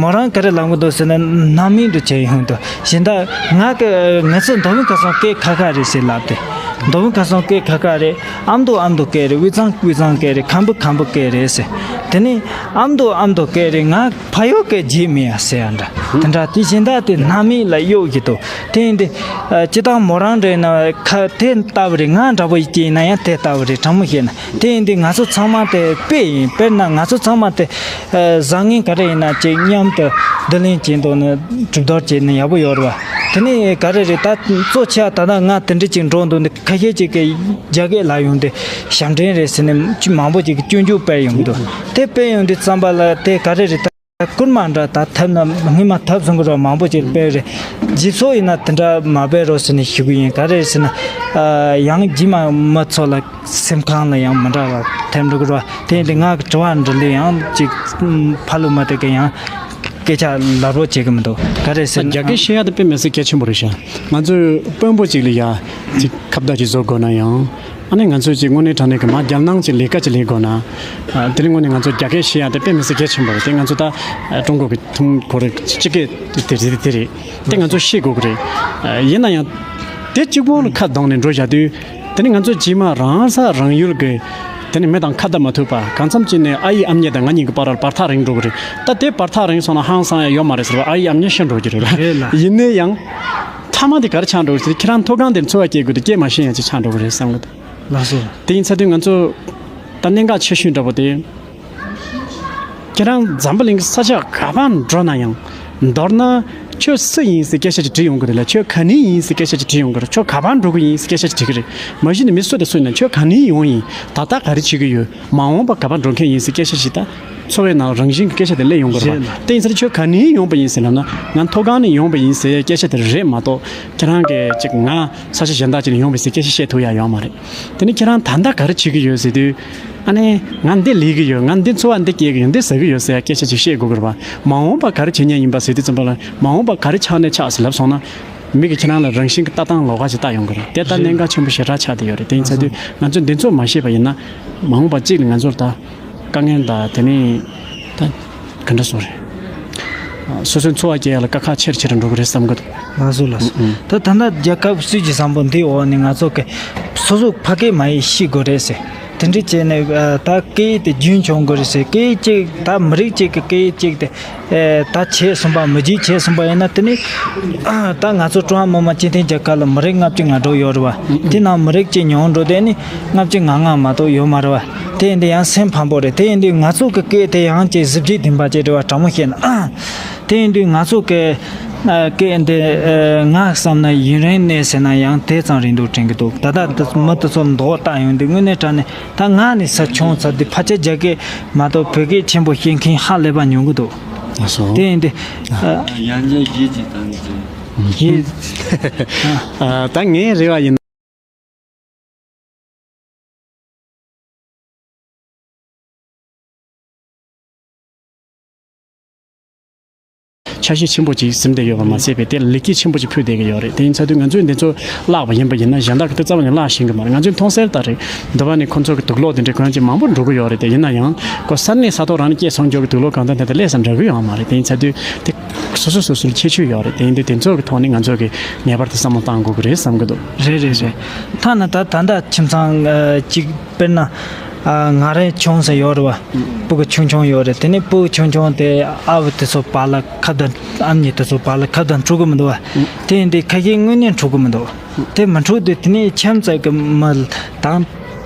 མོ་རང་ག་རེ་ལབ་གི་འདུག་ཟེར་ན་སྣང་མེད་དུ་བྱས་ཡོང་འདུག་གཞན་དག་ང་གི་ང་ཚོ་མདོ་དབུས་ཁམས་གསུམ་སྐད་ཁ་ཁ་རེད་ཟེར་ལབ་སྟེ། མདོ་དབུས་ཁམས་གསུམ་སྐད་ཁ་ཁ་རེད། ཨ་མདོ་ཨ་མདོ་སྐད་རེད། དབུས་གཙང་དབུས་གཙང་སྐད་རེད། ཁམས་པ་ཁམས་པ་སྐད་རེད་ཟེར། དེ་ནས་ཨ་མདོ་ཨ་མདོ་སྐད་རེད། ང་ཕ་ཡུལ་སྐད་བརྗེད་མེད་ཡ་ཟེར་ཡ་འདྲ། དེ་འདྲ་དེ་གཞན་དག་དེ་སྣང་མེད་ལ་གཡོག་གི་འདུག་དེ་ཡིན་དུས། ཨ། སྤྱི་བཏང་མོ་རང་རེད་ན་ཁ་དེ་ལྟ་བུ་རེད། ང་འདྲ་པོ་ཡིན་ན་ཡང་དེ་ལྟ་བུ་རེད། དྲང་མོ་བཤད་ན། དེ་ཡིན་དུས་ང་ཚོ་ཚང་མ་དེ་དཔེ་ཡིན། དཔེར་ན་ང་ཚོ་ཚང་མ་དེ། ཨ། བཟང་ངན་ག་རེ་ཡིན་ན་ཅིག་མཉམ་དུ་བསྡུ་ལེན་བྱེད་འདུག་ན་གྲུབ་དོར་བྱེད་ན་ཡག་པོ་ཡོད་རེད་བ། དེ་ནས་ག་རེ་རེད། ད་གཙོ་ཆེ་བ་ད་ལྟ་ང་དེ་འདྲ་ཅིག་འགྲོ་འདུག་འདི་ཁ་ཤས་ཅིག་གིས་རྒྱ་སྐད་ལབ་ཡོང་དུས་ཞབས་འདྲེན་རེད་ཟེར་ནས་ཅིག་མང་པོ་ཅིག་གིས་སྐྱོན་བརྗོད་སྤེལ་ཡོང་གི་འདུག་དེ་སྤེལ་ཡོང་དུས་ཙམ་པ་ལ་དེ་ག་རེ་རེད། ད་བསྐུར་མ་འདྲ་ད་ཐབས་ན་སྔོན་མ་ཐབས་བཟང་གི་རོགས་མང་པོ་ཅིག་སྤེལ་རེད། རྗེས་སུ་ཡིན་ན་དེ་འདྲ་མ་སྤེལ་རོགས་ཟེར་ནས་ཞུ་གི་ཡིན། ག་རེ་ཟེར་ན། ཨ། ཡང་རྗེས་མ་མི་ཚོ་ལ་སེམས་ཁམས་ལ་ཡང་མི་འདྲ་བ་ཐེབས་འགྲོ་གི་རེད་བ། དེ་ཡིན་དུས་ང་གི་དྲི་བ་འདྲི་ལུགས་ཡང་ཅིག་ཕ་ལུ་མ་དེ་ག་ཡང་སྐད་ཆ་ལབ་རོགས་བྱེད་གི་མི་འདུག་ག་རེ་ཟེར་ན། རྒྱ་སྐད་ཤེས་ཡ་དེ་དཔེ་མི་སྲིད་གལ་ཆེན་པོ་རེད་ཤག་ང་ཚོའི་དཔོན་པོ་ཅིག་ལ་ཡ་ཅིག་ཁ་བརྡ་ཅིག་བཟོ་དགོས་ན་ཡང་། ཨ་ནི་ང་ཚོས་ཅིག་དངོས་གནས་དྲང་གནས་ཀྱི་མ་རྒྱལ་ནང་གི་ལས་ཀ་ཅིག་ལས་དགོས་ན། ཨ། དེ་རིང་དངོས་གནས་ང་ཚོ་རྒྱ་སྐད་ཤེས་ཡ་དེ་དཔེ་མི་སྲིད་གལ་ཆེན་པོ་རེད། དེ་ང་ཚོ་ད་ཀྲུང་གོ་གི་ཐུན་ཁོ་རེ་སྤྱི་སྐད་དེ་རེད་དེ་རེད། དེ་ང་ཚོ་ཤེས་དགོས་ཀྱི་རེད། ཡིན་ན་ཡང་། དེ་གཅིག་པོ་ལ་ཁ་གདངས་ནས་འགྲོ་བཞག་དུས། དེ་ནི་ང་ཚོ་རྗེས་མ་རང་ས་རང་ཡུལ་གྱི། དེ་ནི་མི་དང་ཁ་བརྡ་མ་ཐུབ་པ། གང་འཚམ་ཅིག་ནས་ཨ་ཡེ་ཨ་མྱེས་དང་ང་གཉིས་ཀྱི་བར་ལ་བར་ཐག་རིང་འགྲོ་གི་རེད། ད་དེ་བར་ཐག་རིང་སོང་ན་ཧང་སང་ཡ་ཡོད་མ་རེད་ཟེར་བ། ཨ་ཡེ་ཨ་མྱེས་ཤི་འགྲོ་གི་རེད་ལ། རེད་ལ། ཡིན་ན་ཡང་། མཐའ་མ་དེ་ག་རེ་ཆགས་འགྲོ་གི་རེད། ཁྱེད་རང་མཐོ་སྒང་དེར་འཚོ་བ་སྐྱེལ་དགོས་དུས་སྐྱེལ་མ་ཤེས་ཡ་ཅིག་ཆགས་འགྲོ་གི་རེད་བསམ་གི་འདུག་ལགས་སོ། དེ་ཡིན་ཚར་དུས་ང་ཚོ་ད་གནད་འགག་ཆེ་ཤོས་འདྲ་པོ་དེ། ཁྱེད་རང་འཛམ་བུ་གླིང་གི་ས་ཆ་ག་པར་འགྲོ་ན་ཡང་། མདོར་ན་ཁྱོད་སུ་ཡིན་ཟེར་སྐད་ཆ་ཅིག་དྲིས་ཡོང་གི་རེད་ལ། ཁྱོད་ག་ནས་ཡིན་ཟེར་སྐད་ཆ་ཅིག་དྲིས་ཡོང་གི་རེད། ཁྱོད་ག་པར་འགྲོ་གི་ཡིན་ཟེར་སྐད་ཆ་ཅིག་དྲིས་གི་རེད། མ་གཞི་ནས་མི་སུ་དང་སུ་ཡིན་ན་ཁྱོད་ག་ནས་ཡོང་ཡིན། ད་ལྟ་ག་རེ་བྱེད་ཀྱི་ཡོད། མ་འོངས་པ་ག་པར་འགྲོ་མཁན་ཡིན་ཟེར་སྐད་ཆ་ཞིག་ད། འཚོ་བའི་ནང་རང་བཞིན་གྱི་སྐད་ཆ་དེ་སླེབས་ཡོང་གི་རེད་པ། རེད་ལ། དེ་ཡིན་ཙང་ཁྱོད་ག་ནས་ཡོང་པ་ཡིན་ཟེར་ལབ་ན། ང་མཐོ་སྒང་ནས་ཡོང་པ་ཡིན་ཟེར་སྐད་ཆ་དེ་རེད་མ་གཏོགས། ཁྱེད་རང་གིས་ཅིག་ང་ས་ཆ་གཞན་དག་ཅིག་ནས་ཡོང་པ་ཡིན་ཟེར་སྐད་ཆ་བཤད་ཐུབ་ཡ་ཡོད་མ་རེད། དེ་ནས་ཁྱེད་རང་ད་ལྟ་ག་རེ་བྱེད་ཀྱི་ཡོད་ཟེར་དུས། ཨ་ནི་ང་འདི་ལས་ཀྱི་ཡོད། ང་འདི་འཚོ་བ་འདི་སྐྱེལ་གྱི་ཡོད། འདི་ཟ་གི་ཡོད་ཟེར་ཡ་སྐད་ཆ་ཅིག་བཤད་དགོས་ཀྱི་རེད་པ། མ་འོངས་པ་ག་རེ་བྱེད་མཁན་ཡིན་པ་ཟེར་དུས་ཙམ་པ་ལ། མ་འོངས་པ་ག་རེ་ཆགས་ནས་ཆགས་ཟེར་ལབ་སོང་ན། མི་གིས་ཁྱེད་རང་ལ་རང་བཞིན་གྱི་ལྟ་སྟངས་ལོགས་ཀ་ཅིག་བལྟ་ཡོང་གི་རེད། དེ་ལྟར་གནད་འགག་ཆེན་པོ་ཞེ་དྲག་ཆགས་བསྡད་ཡོད་རེད། དེ་ཡིན་ཚར་དུས་ང་ཚོས་འདི་ཚོ་མ་ཤེས་པ་ཡིན་ན། མ་འོངས་པ་གཅིག་ལ་ང་ཚོར་ད་དཀའ་ངལ་དང་། དེ་ནས་ད་ག་འདྲ་སོང་རེད། སོ་སོའི་འཚོ་བ་སྐྱེལ་ཡ་ལ་དཀའ་ཁག་ཆེ་རུ་ཆེ་རུ་འགྲོ་གི་རེད་བསམ་གི་འདུག་ལགས་སོ་ལགས་སོ། ཨུ་ཨུ། ད་ད་ལྟ་རྒྱལ་ཁབ་སྲིད་ཇུས་བཟང་པོ་འདིའི་འོག་ནས་ང་ཚོ་གི་སོ་སོ་ཕ་སྐད་མ་ཡིག་ཤེས་དགོས་རེད་ཟེར། དེ་འདྲ་བྱས་ནས། ཨ། ད་སྐད་ཡིག་དེ་རྒྱུན་འཁྱོངས་དགོས་རེད་ཟེར། སྐད་ཡིག་གཅིག་ད་མི་རིགས་གཅིག་གི་སྐད་ཡིག་གཅིག་དེ། ཨེ། ད་བྱས་སོང་པ། མི་རྒྱུད་བྱས་སོང་པ་ཡིན་ན། དེ་ནི། ཨ། ད་ང་ཚོ་ཀྲུང་ཧྭ་མི་དམངས་སྤྱི་མཐུན་རྒྱལ་ཁབ་ལ་མི་རིགས་ལྔ་བཅུ་ང་དྲུག་ཡོད་རེད་པ། དེ་ནང་མི་རིགས་གཅིག་ཉུང་འགྲོ་དེ་ནི་ལྔ་བཅུ་ང་ལྔ་མ་གཏོགས་ཡོད་མ་རེད་པ། དེ་ཡིན་དུས་ཡང་སེམས་ཕམ་པོ་རེད། དེ་ཡིན་དུས་ང་ཚོ་གི་སྐད་དེ་ཡང་ཅིག་གཟི་བརྗིད་ལྡན་པ་ཅིག་རེད་པ། དྲང་མོ་བཤད་ན། ཨ། དེ་ཡིན་དུས་ང་ཚོ་གི་ ཨ། སྐད་འདི། ཨ། ང་བསམ་ན་ཡུན་རིང་གནས་ཟེར་ན་ཡང་དེ་ཙམ་རིང་དུ་དྲན་གྱི་འདུག་ད་ལྟ་འདི་མི་དེ་ཚོ་མདོག་བལྟ་ཡོང་དུས་དངོས་གནས་དྲང་གནས་ད་ང་ནི་ས་ཆུང་ཚ་འདི་ཕལ་ཆེར་རྒྱ་སྐད་མ་གཏོགས་བོད་སྐད་ཆེན་པོ་བཤད་མཁན་ཧ་ལས་པ་ཉུང་གི་འདུག་ཨ་སོ། དེ་ཡིན་དུས། ཨ། ཡང་བསྐྱར་བརྗེད་ཅིག་བཏང་ནས། ཡིན། ཨ། ད་ངའི་རེ་བ་ཡིན། ཆ་ཤས་ཆེན་པོ་ཅིག་ཟིན་བསྡད་ཡོད་པ་མ་ཟད་པའི་དེ་ལ་ལེགས་སྐྱེས་ཆེན་པོ་ཅིག་ཕུལ་བསྡད་ཀྱི་ཡོད་རེད། དེ་ཡིན་ཚ་དུས་ང་ཚོས་འདི་ཚོ་བརླག་པ་ཡིན་པ་ཡིན་ན་གཞན་དག་གི་དེ་རྩ་བ་ནས་བརླག་ཤེས་ཀྱི་མ་རེད། ང་ཚོས་མཐོང་གསལ་ལྟར་རེད། འདི་བ་ནས་ཁོ་ཚོ་གི་དུག་སློག་དེ་འདྲའི་ཁོ་རང་ཅིག་མང་པོ་འགྲོ་གི་ཡོད་རེད། དེ་ཡིན་ན་ཡང་ཁོ་ས་གནས་ས་ཐོག་རང་ནས་སྐྱེས་སོང་འཇོག་གི་དུག་སློག་གང་ལྟར་དེ་ལས་སམ་འདྲ་གི་ཡོད་མ་རེད། དེ་ཡིན་ཚ་དུས་དེ་སོ་སོ་སོ་སོའི་ཁྱད་ཆོས་ཡོད་རེད། དེ་ཡིན་དུས་དེ་ཚོ་གི་ཐོག་ནས་ང་ཚོ་གི་ངེས་པར་དུ་བསམ་བློ་བཏང་དགོས་ཀྱི་རེད་བསམ་གི་འདུག་རེད་རེད་རེད། ཐ་ན་ད་ད་ལྟ་ཁྱིམ་ཚང་ཨ་གཅིག་དཔེར་ན། ཨ། ང་རང་ཆུང་ས་ཡོད་རེད་བ། སྤུ་གུ་ཆུང་ཆུང་ཡོད་རེད། དེ་ནས་སྤུ་གུ་ཆུང་ཆུང་དེ་ཨ་བུ་དེ་ཚོ་བར་ལ་ཁ་བརྡ། ཨ་མྱེས་དེ་ཚོ་བར་ལ་ཁ་བརྡ་འཁྲུག་གི་མི་འདུག་བ། དེ་ཡིན་དུས་ཁ་ཤས་དངོས་གནས་འཁྲུག་གི་མི་འདུག་དེ་མི་འཁྲུག་དུས་དེ་ནས་ཁྱིམ་ཚང་གི་མི་དང་།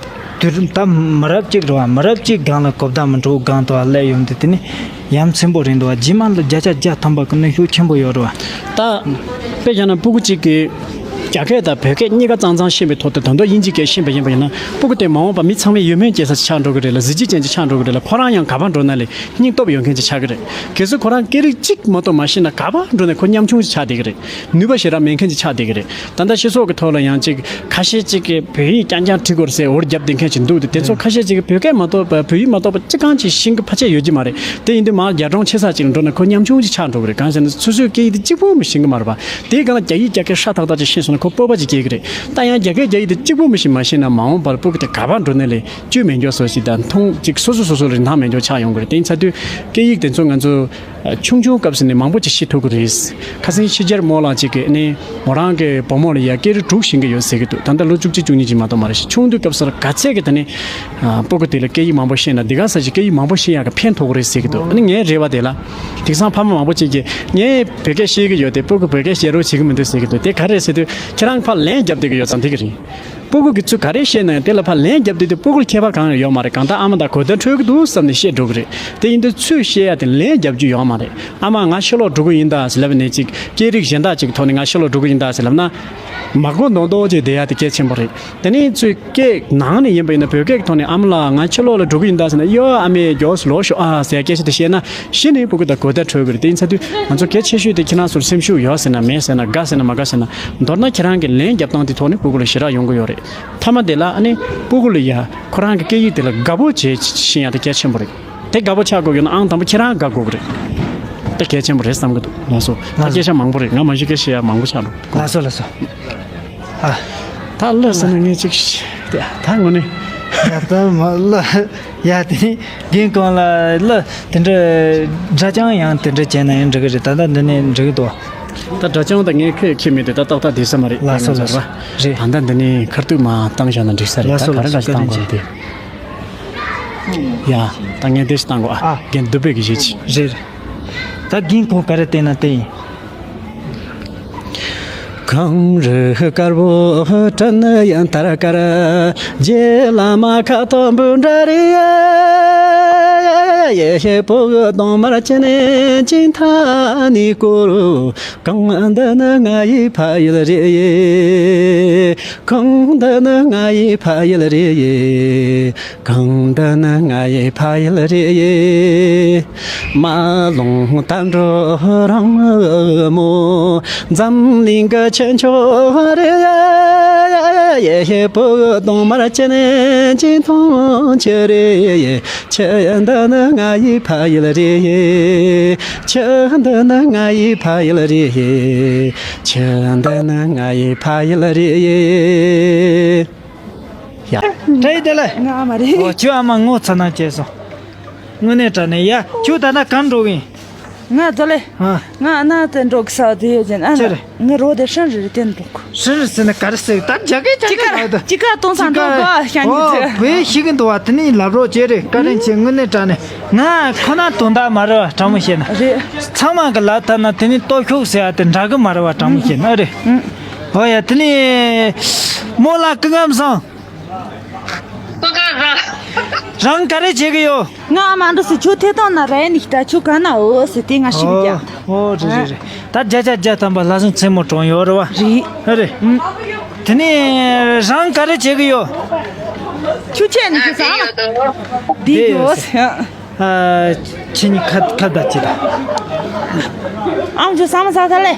དུས་རིམ་ད་མི་རབས་གཅིག་རེད་བ། མི་རབས་གཅིག་སྒང་ལ་གོ་བརྡ་མི་འཁྲུག་སྒང་དུ་ཨ་སླེབས་ཡོང་དུས་དེ་ནས་ཡ་མཚན་པོ་རེད་འདུག་བ། རྗེས་མ་ལ་བརྒྱ་ཆ་བརྒྱ་ཐམ་པ་གི་ནུས་ཤུགས་ཆེན་པོ་ཡོད་རེད་བ། ད་དཔེ་བཞག་ན་སྤུ་གུ་གཅིག་གིས་རྒྱ་སྐད་དང་བོད་སྐད་གཉིས་ཀ་གཙང་གཙང་ཤེས་པའི་ཐོག་ཏུ་ད་དུང་དབྱིན་ཇི་སྐད་ཤེས་པ་ཡིན་པ་ཡིན་ན། སྤུ་གུ་དེ་མ་འོངས་པ་མི་ཚང་མས་ཡིད་སྨོན་སྐྱེ་ས་ཅིག་ཆགས་འགྲོ་གི་རེད་ལ། གཟི་བརྗིད་ཅན་ཅིག་ཆགས་འགྲོ་གི་རེད་ལ། ཁོ་རང་ཡང་ག་པར་འགྲོ་ན་ལས་སྙིང་སྟོབས་ཡོད་མཁན་ཅིག་ཆགས་ཀྱི་རེད། གལ་སྲིད་ཁོ་རང་སྐད་རིགས་གཅིག་མ་གཏོགས་མ་ཤེས་ན་ག་པར་འགྲོ་ནའི་ཁོ་ཉམ་ཆུང་ཅིག་ཆགས་བསྡད་ཀྱི་རེད། ནུས་པ་ཞེ་དྲག་མེད་མཁན་ཅིག་ཆགས་བསྡད་ཀྱི་རེད། ད་ལྟ་སྤྱི་ཚོགས་ཀྱི་ཐོག་ལ་ཡང་ཅིག་ཁ་ཤས་ཅིག་གིས་བོད་ཡིག་རྐྱང་རྐྱང་ཁྲིད་དགོས་རེད་ཟེར་འུར་བརྒྱབ་བསྡད་མཁན་ཅིག་འདུག་སྟེ། དེ་ཚོ་ཁ་ཤས་ཅིག་གིས་བོད་སྐད་མ་གཏོགས་པ་བོད་ཡིག་མ་གཏོགས་པ་ཅི་གང་ཅིག་ཤེས་ཀྱི་ཕལ་ཆེར་ཡོད་ཀྱི་མ་རེད། དེ་ཡིན་དུས་མར་རྒྱ་གྲོང་ཆེ་ས་ཅིག་ལ་འགྲོ་ན་ཁོ་ཉམ་ཆུང་ཅིག་ཆགས་འགྲོ་གི་རེད། གང་ཟེར་ན་སོ་སོའི་སྐད་ཡིག་དེ་གཅིག་པོ་མི་ཤེས་ཀྱི་མ་རེད་པ། དེའི་སྒང་ལ་རྒྱ་ཡིག་རྒྱ་སྐད་ཧྲ་ཐག་ཐག་ཅིག་ཤེས་སོང་ན་ཁོ་སྤོབས་པ་ཅིག་སྐྱེ་གི་རེད། ད་ཡང་རྒྱ་སྐད་རྒྱ་ཡིག་དེ་གཅིག་པོ་མི་ཤེས་མ་ཤེས་ན་མ་འོངས་པར་སྤུ་གུ་དེ་ག་པར་འགྲོ་ནའི་ལས་བཅོས་མེད་མགྱོགས་བཟོ་ཞིག་དང་མཐོང་ཅིག་སོ་སོ་སོ་སོ་ལ་རིན་ཐང་མེད་མགྱོགས་ཆགས་ཡོང་གི་རེད། དེ་ཡིན་ཚ་དུས་སྐད་ཡིག་དེ་ཚོ་ང་ཚོ་ཆུང་ཆུང་སྐབས་སུ་ནས་མང་པོ་ཅིག་ཤེས་ཐུབ་ཀྱི་རེད། ཁ་སང་ཕྱི་རྒྱལ་རྨོ་ལགས་ཅིག་གིས་ནི་མོ་རང་གི་བུ་མོ་ལ་ཡ་སྐད་རིགས་དྲུག་ཤེས་ཀྱི་ཡོད་ཟེར་གྱི་འདུག་ད་ལྟ་ལོ་བཅུ་གཅིག་བཅུ་གཉིས་ཅིག་མ་གཏོགས་མ་རེད། ཆུང་དུས་སྐབས་སུ་ག་ཚད་ཀྱི་ད་ནི་སྤུ་གུ་དེ་ལ་སྐད་ཡིག་མང་པོ་ཤེས་ན་འདི་ག་ས་ཅིག་སྐད་ཡིག་མང་པོ་ཤེས་ཡག་གི་ཕན་ཐོགས་ཀྱི་རེད་ཟེར་གྱི་འདུག་ཨ་ནི་ངའི་རེ་བ་དེ་ལ་དེང་སང་ཕ་མ་མང་པོ་ཅིག་གིས་ངས་བོད་སྐད་ཤེས་ཀྱི་ཡོད་དེ་སྤུ་གུ་བོད་སྐད་བཤད་རོགས་བྱེད་ཀྱི་མི་འདུག་ཟེར་གྱི་འདུག་དེ་ག་རེད་ཟེར་དུས་ཁྱེད་རང་ཕར་ལན་རྒྱབ་བསྡད་ཀྱི་ཡོད་ཙང་འགྲིག་གི་རེད། སྤུ་གུ་གིས་ཚུར་ག་རེ་བཤད་ན་ཡང་དེ་ལ་ཕར་ལན་རྒྱབ་དུས་དེ་སྤུ་གུ་ལ་ཁྱད་པར་གང་ཡང་ཡོད་མ་རེད། གང་ལྟར་ཨ་མ་དང་གོ་བརྡ་འཕྲོད་ཀྱི་འདུག་བསམ་ནས་བཤད་འགྲོ་གི་རེད། དེ་ཡིན་དུས་ཚུར་བཤད་ཡ་དེ་ལན་རྒྱབ་རྒྱུ་ཡོད་མ་རེད། ཨ་མ་ང་ཕྱི་ལོགས་འགྲོ་གི་ཡིན་ད་ཟེར་ལབ་ནས་ཅིག་སྐད་རིགས་གཞན་དག་ཅིག་གི་ཐོག་ནས་ང་ཕྱི་ལོགས་འགྲོ་གི་ཡིན་ད་ཟེར་ལབ་ན། མ་གོ་མདོག་མདོག་ཅིག་བསྡད་ཡ་དེ་གལ་ཆེན་པོ་རེད། དེ་ནས་ཚུར་སྐད་ནང་ནས་ཡིན་པ་ཡིན་ན་བོད་སྐད་ཀྱི་ཐོག་ནས་ཨ་མ་ལགས་ང་ཕྱི་ལོགས་ལ་འགྲོ་གི་ཡིན་ད་ཟེར་ན་ཡོ་ཨ་མའི་མགྱོགས་སུ་ལོག་ཤོག་ཨ་ཟེར་སྐད་ཆ་དེ་བཤད་ན་གཞི་ནས་སྤུ་གུ་དང་གོ་བརྡ་འཕྲོད་གི་རེད། དེ་ཡིན་ཚ་དུས་ང་ཚོ་གལ་ཆེ་ཤོས་དེ་ཁྱེད་རང་ཚོར་སེམས་ཤུགས་ཡོད་ཟེར་ན་མེད་ཟེར་ན་དགའ་ཟེར་ན་མ་དགའ་ཟེར་ན། མདོར་ན་ཁྱེད་རང་གི་ལན་རྒྱབ་སྟངས་དེ་ཐོག་ནས་སྤུ་གུ་ལ་ཞེ་དྲག་ཡོང་གི་ཡོད་རེད། མཐའ་མ་དེ་ལ་ཨ་ནི་སྤུ་གུ་ལ་ཡ་ཁོ་རང་གི་སྐད་ཡིག་དེ་ལ་དགའ་པོ་བྱེད་ཤེས་ཡ་དེ་གལ་ཆེན་པོ་རེད། དེ་དགའ་པོ་ཆགས་དགོས་ཡོད་ན་ཨང་དང་པོ་ཁྱེད་རང་དགའ་དགོས་ཀྱི་རེད། དེ་གལ་ཆེན་པོ་རེད་བསམ་གྱི་འདུག་ལགས་སོ། ད་ལགས་སོ། སྐད་ཆ་མང་པོ་རེད། ང་མ་གཞི་སྐད་བཤད་ཡ་མང་པོ་ཆགས་འགྲོ། ལགས་སོ་ལགས་སོ། ཨ། ད་ལགས་སོ་ན་ངས་ཅིག་ད་དངོས་གནས། ཡ་ད་མ་ལ་ཡ་དེ་རྒན་གོང་ལ་ལ་དེ་འདྲ་སྒྲ་སྦྱང་ཡང་དེ་འདྲ་བྱས་ན་ཡང་འགྲིག་གི་རེད། ད་ལྟ་འདི་ནས་འགྲིག་གི་འདུག་ད་སྒྲ་སྦྱང་ད་ངས་ཁོས་ཁྱེད་མེད་དེ་ད་ཏག་ཏག་བསྡད་ས་མ་རེད། ལགས་སོ་ལགས་སོ། རེད། ད་ལྟ་འདི་ནས་ཁ་ཐུག་མ་བཏང་བཞག་ན་འགྲིག་ས་རེད། ལགས་སོ་ད་ག་རེ་ལགས་སོ། ག་ཞིག་བཏང་དགོས་རེད་དེ། ཡ། ད་ངས་དེ་ཞིག་བཏང་དགོས་ཨ། ཨ། རྒན་འདུག་པའི་གི་གཞི་ཆི། རེད་རེད། ད་རྒན་ཁོང་ག་རེ་བལྟས་ན་དེ་ཡིན། གངས་རི་དཀར་པོ་སྤྲིན་ཡང་དར་དཀར། རྗེ་བླ་མ་ཁ་དོག་འབུམ་འདྲ་རེད། ཡེ་ཤེས་སྤུ་གུ་གདོང་དམར་ཅན་ཅིང་ཐ་ནི་སྐོར། གངས་འདི་ནི་ང་ཡི་ཕ་ཡུལ་རེད། གངས་འདི་ནི་ང་ཡི་ཕ་ཡུལ་རེད། གངས་འདི་ནི་ང་ཡི་ཕ་ཡུལ་རེད། རྨ་ཀླུང་དར་འབྲོག་རང་མོ། འཛམ་གླིང་གི་ཆོས་མཆོག་རེད། ཡེ་ཤེས་སྤུ་གུ་གདོང་དམར་ཅན་ཅིང་མཐོང་ཆེ་རེད། ཆོས་འདི་ནི་ང་ཡི་ཕ་ཡུལ་རེད། ཆོས་འདི་ནི་ང་ཡི་ཕ་ཡུལ་རེད། ཆོས་འདི་ནི་ང་ཡི་ཕ་ཡུལ་རེད། ཡ། བཀྲ་ཤིས་བདེ་ལེགས། ང་ཨ་མ་རེད། ཨོ་ཁྱོད་ཨ་མ་ངོ་ཚ་ན་བྱས་སོང་། དངོས་གནས་དྲང་གནས་ཡ་ཁྱོད་ད་ལྟ་གང་འགྲོ་གི་ཡིན། ང་ད་ལེ། ཨ། ང་ཨ་ན་དེ་འགྲོ་གི་ས་དེ་ཡོད་ཅན་ཨ་ན། ཅི་རེད། ང་རོ་དེ་ཧྲན་རེ་རེ་དེ་འགྲོ་གི། ཧྲན་རེ་ཟེར་ན་ག་རེ་ཟེར་ད་རྒྱ་སྐད་རྒྱ་སྐད་ལ་ད། ཅི་ག་གཏོང་ས་འགྲོ་གི་ཤ་ཉིད་ཨོ་ཅི། བོད་ཤི་གི་འདུག་བ་དེ་ནི་ལབ་རོགས་བྱས་རེད། བཀའ་དྲིན་ཆེ། དངོས་གནས་དྲང་གནས་ང་ཁོ་ན་དོན་དག་མ་རེད་བ་དྲང་མོ་བཤད་ན། རེད། ཚང་མ་གི་ལ་ད་ན་དེ་ནི་སྟོབས་ཤུགས་ཟེར་བ་དེ་འདྲ་གི་མ་རེད་བ་དྲང་མོ་བཤད་ན་ཨ་རེད། ཨོ་ཡ་དེ་ནི་མོ་ལ་སྐུ་ཁམས་བཟང་། སྐུ་ཁམས་བཟང་། རང་ག་རེ་བྱེད་གི་ཡོད། ང་ཨ་མ་འགྲོ་སི་ཁྱོད་ཐད་གཏོང་ན་ར་ཡ་ནི་ད་ཁྱོད་ག་ན་འོ་སི་དེ་ང་ཤི་བི་ཀྱང་། ཨོ་རེད་རེད་རེད། ད་བརྒྱ་ཆ་བརྒྱ་ཐམ་པ་ལྷ་སྲུང་རྩེད་མོ་གྲོངས་ཡོད་རེད་བ། རེད། ཨ་རེད། ཨུམ། དེ་ནས་རང་ག་རེ་བྱེད་ཀྱི་ཡོད། ཁྱུ་ཆད་ནི་ཁྱུ་ཟ་མ། བསྡད་ཡོད་ཟེར། ཨ། ཁྱེད་གཉིས་ཁ་ཁ་བརྡ་བྱེད་དང་། ཨང་ཆུ་ཟ་མ་ཟ་ད་ལེ།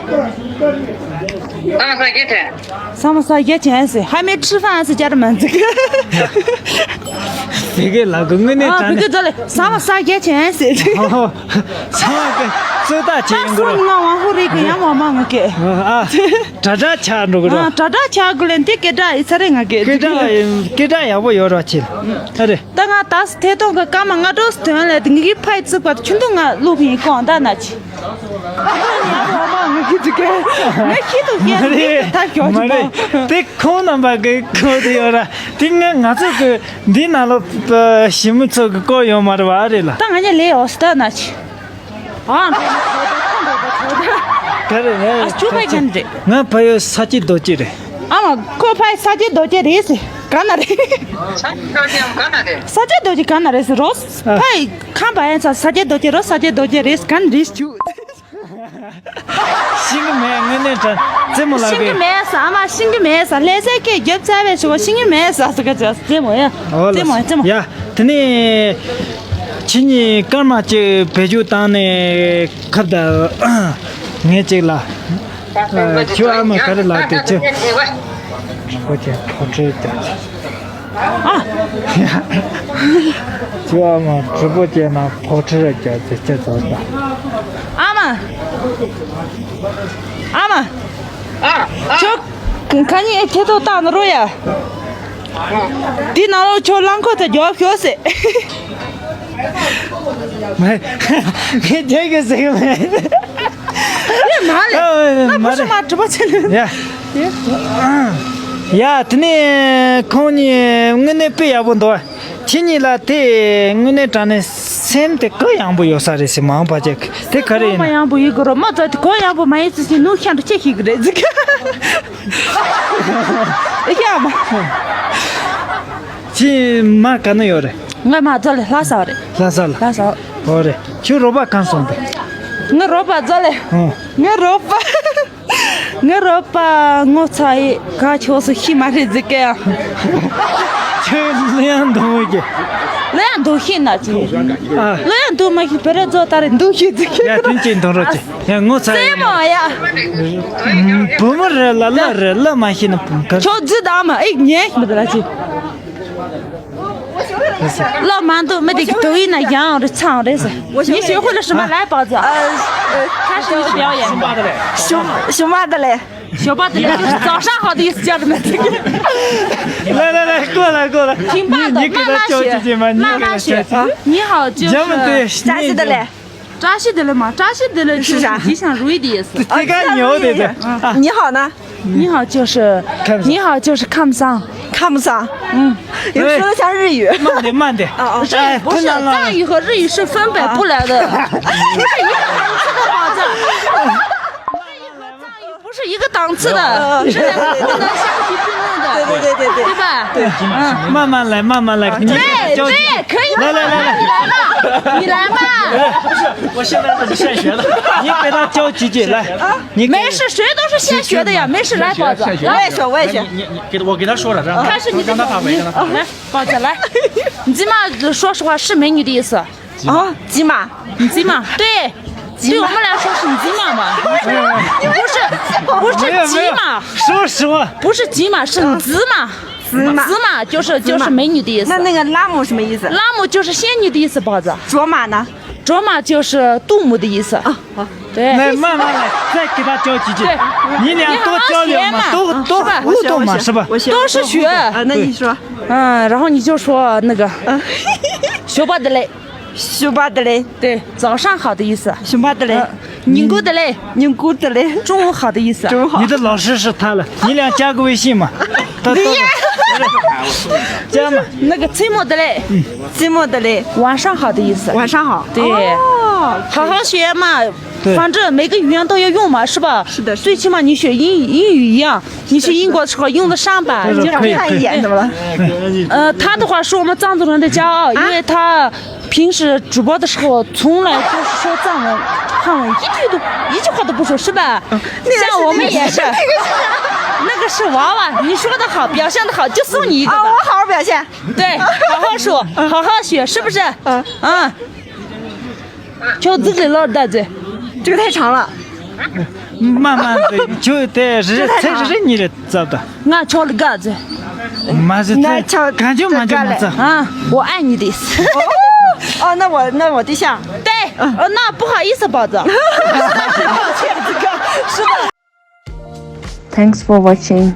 ཨང་ཟ་གེ་དྲན། ཟ་མ་ཟ་རྒྱ་ཆེན་ཟེར། ཧ་མའི་ཁྲི་ཧྥན་ཟེར་རྒྱ་ར་མ་འཛིག་བི་གེ་ལ་གུ་དངོས་གནས་ཨ་དྲང་བི་གེ་ནས་ཟ་ལེ། ཟ་མ་ཟ་རྒྱ་ཆེན་ཟེར། ཨོ། ཚང་མ་གི་རྩོད་ད་ད་བྱེད་ཡིན་སོ་གོ་ཡིན་ང་ཝང་ཧུ་རེ་གི་ཡང་མ་མ་ང་གི་ཨ། དྲ་དྲ་ཆགས་འགྲོ་གི་ར། ཨ་དྲ་དྲ་ཆགས་གི་ལེན་དེ་སྐད་གྲགས་ཡི་ཚ་རེ་ང་གི་སྐད་གྲགས་སྐད་གྲགས་ཡག་པོ་ཡོད་ར་ཆེ། ཨ་རེ། ད་ང་ད་སི་ཐེ་ཏོང་གི་སྐར་མ་ལྔ་དྲུག་སྟོན་ལས་དེ་ངེད་ཀྱི་ཕ་ཡི་བཙུགས་པ་ཆུ་འདུག་ང་ལུག་ཡིན་གོང་ད་ན་ཆེ། ང་ཁྱི་ཐུག་སྐད་ངའི་ཁྱི་ཐུག་སྐད་ངའི་ཁྱི་ཐུག་སྐད་ད་ཞོག་ཅི་མ་རེད། དེ་ཁོང་རྣམ་པ་གི་ཁོ་དེ་ཡོད་ར། དེ་ང་ང་ཚོ་གི་འདི་ནང་ལོགས་ཞི་མི་ཚོ་གི་སྐོར་ཡོད་མ་རེད་བ་རེད་ལ། ད་ང་གཉིས་ལས་འོ་སི་ད་ན་ཆི། ཨང་། ག་རེ་རེད། ཨ་ཆུ་ཕ་གན་རེད། ང་ཕ་ཡོད་ས་སྐྱི་རྡོ་སྐྱི་རེད། ཨ་མ་ཁོ་ཕ་ཡི་ས་སྐྱི་རྡོ་སྐྱི་རེད་ཟེར། ག་ན་རེད། ས་སྐྱི་རྡོ་སྐྱི་ག་ན་རེད། ས་སྐྱི་རྡོ་སྐྱི་ག་ན་རེད་ཟེར་རོ། ཨ། ཕ་ཡི་ཁམས་པ་ཡན་ཚ་ས་སྐྱི་རྡོ་སྐྱི་རོ། ས་སྐྱི་རྡོ་སྐྱི་རེད་ག་ན་རེད་ཆུ། ཤིང་གི་མེད་དངོས་གནས་དྲན་རྩེད་མོ་ལགས་ཤིང་གི་གི་མེད་ས་ཨ་མ་ཤིང་གི་མེད་ས་ལྷ་སའི་སྐད་རྒྱབ་ཚ་བའི་ཞུ་བ་ཤིང་གི་མེད་ས་ཟེར་ག་ཅག་རྩེད་མོ་ཡ། ཨོ་ལ། རྩེད་མོ་རྩེད་མོ། ཡ་དེ་ནས་ཁྱེད་གཉིས་སྐར་མ་གཅིག་བེད་སྤྱོད་བཏང་ནས་ཁབ་ད་ངས་གཅིག་ལ། ཁྱོད་ཨ་མ་ག་རེ་ལགས་དེ་ཁྱོད། ཁོ་ཁྱེད་ཕོ་ཁྲེལ་དང་། ཨ། ཁྱོད་ཨ་མ་གྲུ་པོ་བཅད་ན་ཕོ་ཁྲེལ་ར་རྒྱག་ཚེ་ཁྱེད་ཚོ་དང་། ཨ་མ། ཨ་མ། ཨ། ཨ། ཁྱོད་ཁ་ཉིན་ཁྱེད་ཚོ་བཏང་ན་རོ་ཡ། འདི་ནང་ལོགས་ཁྱོད་རླངས་འཁོར་དེ་རྒྱོབ་ཤོག་ཟེར། མེད། ངས་བྱེད་དགོས་ཟེར་གི་མེད། ཨེ་མ་ལེ། ཨ་ཨེ་ང་མ་བུ་ཤ་ལེ། མ་གྲུ་པ་ཆེ་ནས། ཡ། ཡ་དེ་ནས་ཁོང་གཉིས་དངོས་གནས་དཔེ་ཡག་པོ་འདུག་ཁྱེད་གཉིས་ལ་དེ་དངོས་གནས་དྲང་གནས་སེམས་དེ་གུ་ཡངས་པོ་ཡོད་ས་རེད་ཟེར་མང་པ་ཅིག་དེ་ག་རེ་ཡིན། མ་ཡངས་པོ་ཡིན་དགོས་རོ་མ་ཚོ་དེ་གུ་ཡངས་པོ་མ་ཡིན་ཚེ་ནུ་ཤ་འདྲ་ཆེ་ཤིག་རེད་ཟིག་ཡ་མ། ཁྱེད་མ་ག་ན་ཡོད་རེད། ང་མ་རྫ་ལ་ལྷ་ས་རེད། ལྷ་ས་ལ། ལྷ་ས། ཨོ་རེད། ཁྱོད་རོགས་པ་གང་སོང་དེ། ང་རོགས་པ་རྫ་ལ། ཨོ། ང་རོགས་པ། ང་རོགས་པ་ངོ་ཚ་ཡི་ག་ཆོག་སུ་ཤི་མ་རེད་ཟིག་ག་ཡང་། ཁྱོད་ལ་ཡང་འདུག་གི་ལ་ཡང་འདུག་ཤི་ན་ཅི། ཨ། ལ་ཡང་འདུག་མ་ཤི་བེ་ར་རྫོ་ད་རེད་འདུག་ཤི་ཟིག་ག་ཡ་དེ་ཅི་འདུག་རོགས་ཅི། ཡ་ངོ་ཚ་ཡི། སེ་མོ་ཡ། བུ་མོ་རེད་ལ་ལ་རེད་ལ་མ་ཤི་ན་བུ་མོ་ག་ཆོག་རྫི་དང་མ་ཨིག་ཉན་མི་འདུག་ལ་ཅི། ལོ་མ་འདུག་མི་དེ་གི་དུ་ཡིན་ན་ཡང་རི་ཚང་རེད་ཟེར། 你学会了什么来，宝子？啊，呃，他是你表演。熊熊猫的嘞。熊猫的嘞，就是早上好的意思，叫什么？来来来，过来过来，听话的，你你给他教几句嘛，你给他教几句。慢慢学，慢慢学。你好，就是咱们对扎西德勒。扎西德勒嘛，扎西德勒就是是啥？吉祥如意的意思。这个牛对对。啊，你好呢？ 你好就是看不上。你好就是看不上。看不上。嗯。有说的像日语。慢点慢点。哦哦。哎，不是，困难了。藏语和日语是分别不来的。啊。这一个档次的宝藏。日语和藏语不是一个档次的，哦。这两个不能相提并论的。对对对对对。对吧？对。嗯。慢慢来，慢慢来，你对对，可以。来来来来。你来嘛，你来嘛。不是，我现在这是现学的。你给他教几句来。啊。 你给没事，谁都是现学的呀，没事，来，宝子。我也学，我也学。你你你给我给他说了，让他开始你让他发挥，让他发挥。来，宝子来，你这嘛说实话是美女的意思。啊，吉玛。你这嘛，对，对我们来说是你这嘛嘛，不是不是吉玛，说实话，不是吉玛，是你这嘛，这嘛，这嘛就是就是美女的意思。那那个拉姆什么意思？拉姆就是仙女的意思，宝子。卓玛呢？卓玛就是杜牧的意思。啊，好。 对。来，慢慢来，再给他教几句。对。你俩多交流嘛，你好好学嘛，多多互动嘛，是吧？我学，我学。都是学。啊，那你说。嗯，然后你就说那个，嗯。学霸的嘞。学霸的嘞。对，早上好的意思。学霸的嘞。嗯，你过的嘞。你过的嘞。中午好的意思。中午好。你的老师是他了，你俩加个微信嘛。他他加嘛。那个期末的嘞。期末的嘞。晚上好的意思。晚上好。对。哦。好好学嘛。 对。反正每个语言都要用嘛，是吧？是的，是的。最起码你学英语，英语一样，你去英国的时候用得上吧？对的，就是可以，可以。看一眼，怎么了？呃，他的话是我们藏族人的骄傲，啊？因为他平时直播的时候从来就是说藏文。看我一句都一句话都不说，是吧？像我们也是，那个是娃娃，你说的好，表现的好，就送你一个吧。啊，我好好表现。对，好好说，好好学，是不是？嗯。嗯。就这个老大嘴，这个太长了。慢慢的，就得这太长了。这你的咋的？俺吵了个嘴。没事，那吵感觉没就没事。啊，我爱你的意思。哦，那我那我对象。对，呃，那不好意思，宝子。抱歉，这个是的。 Thanks for watching.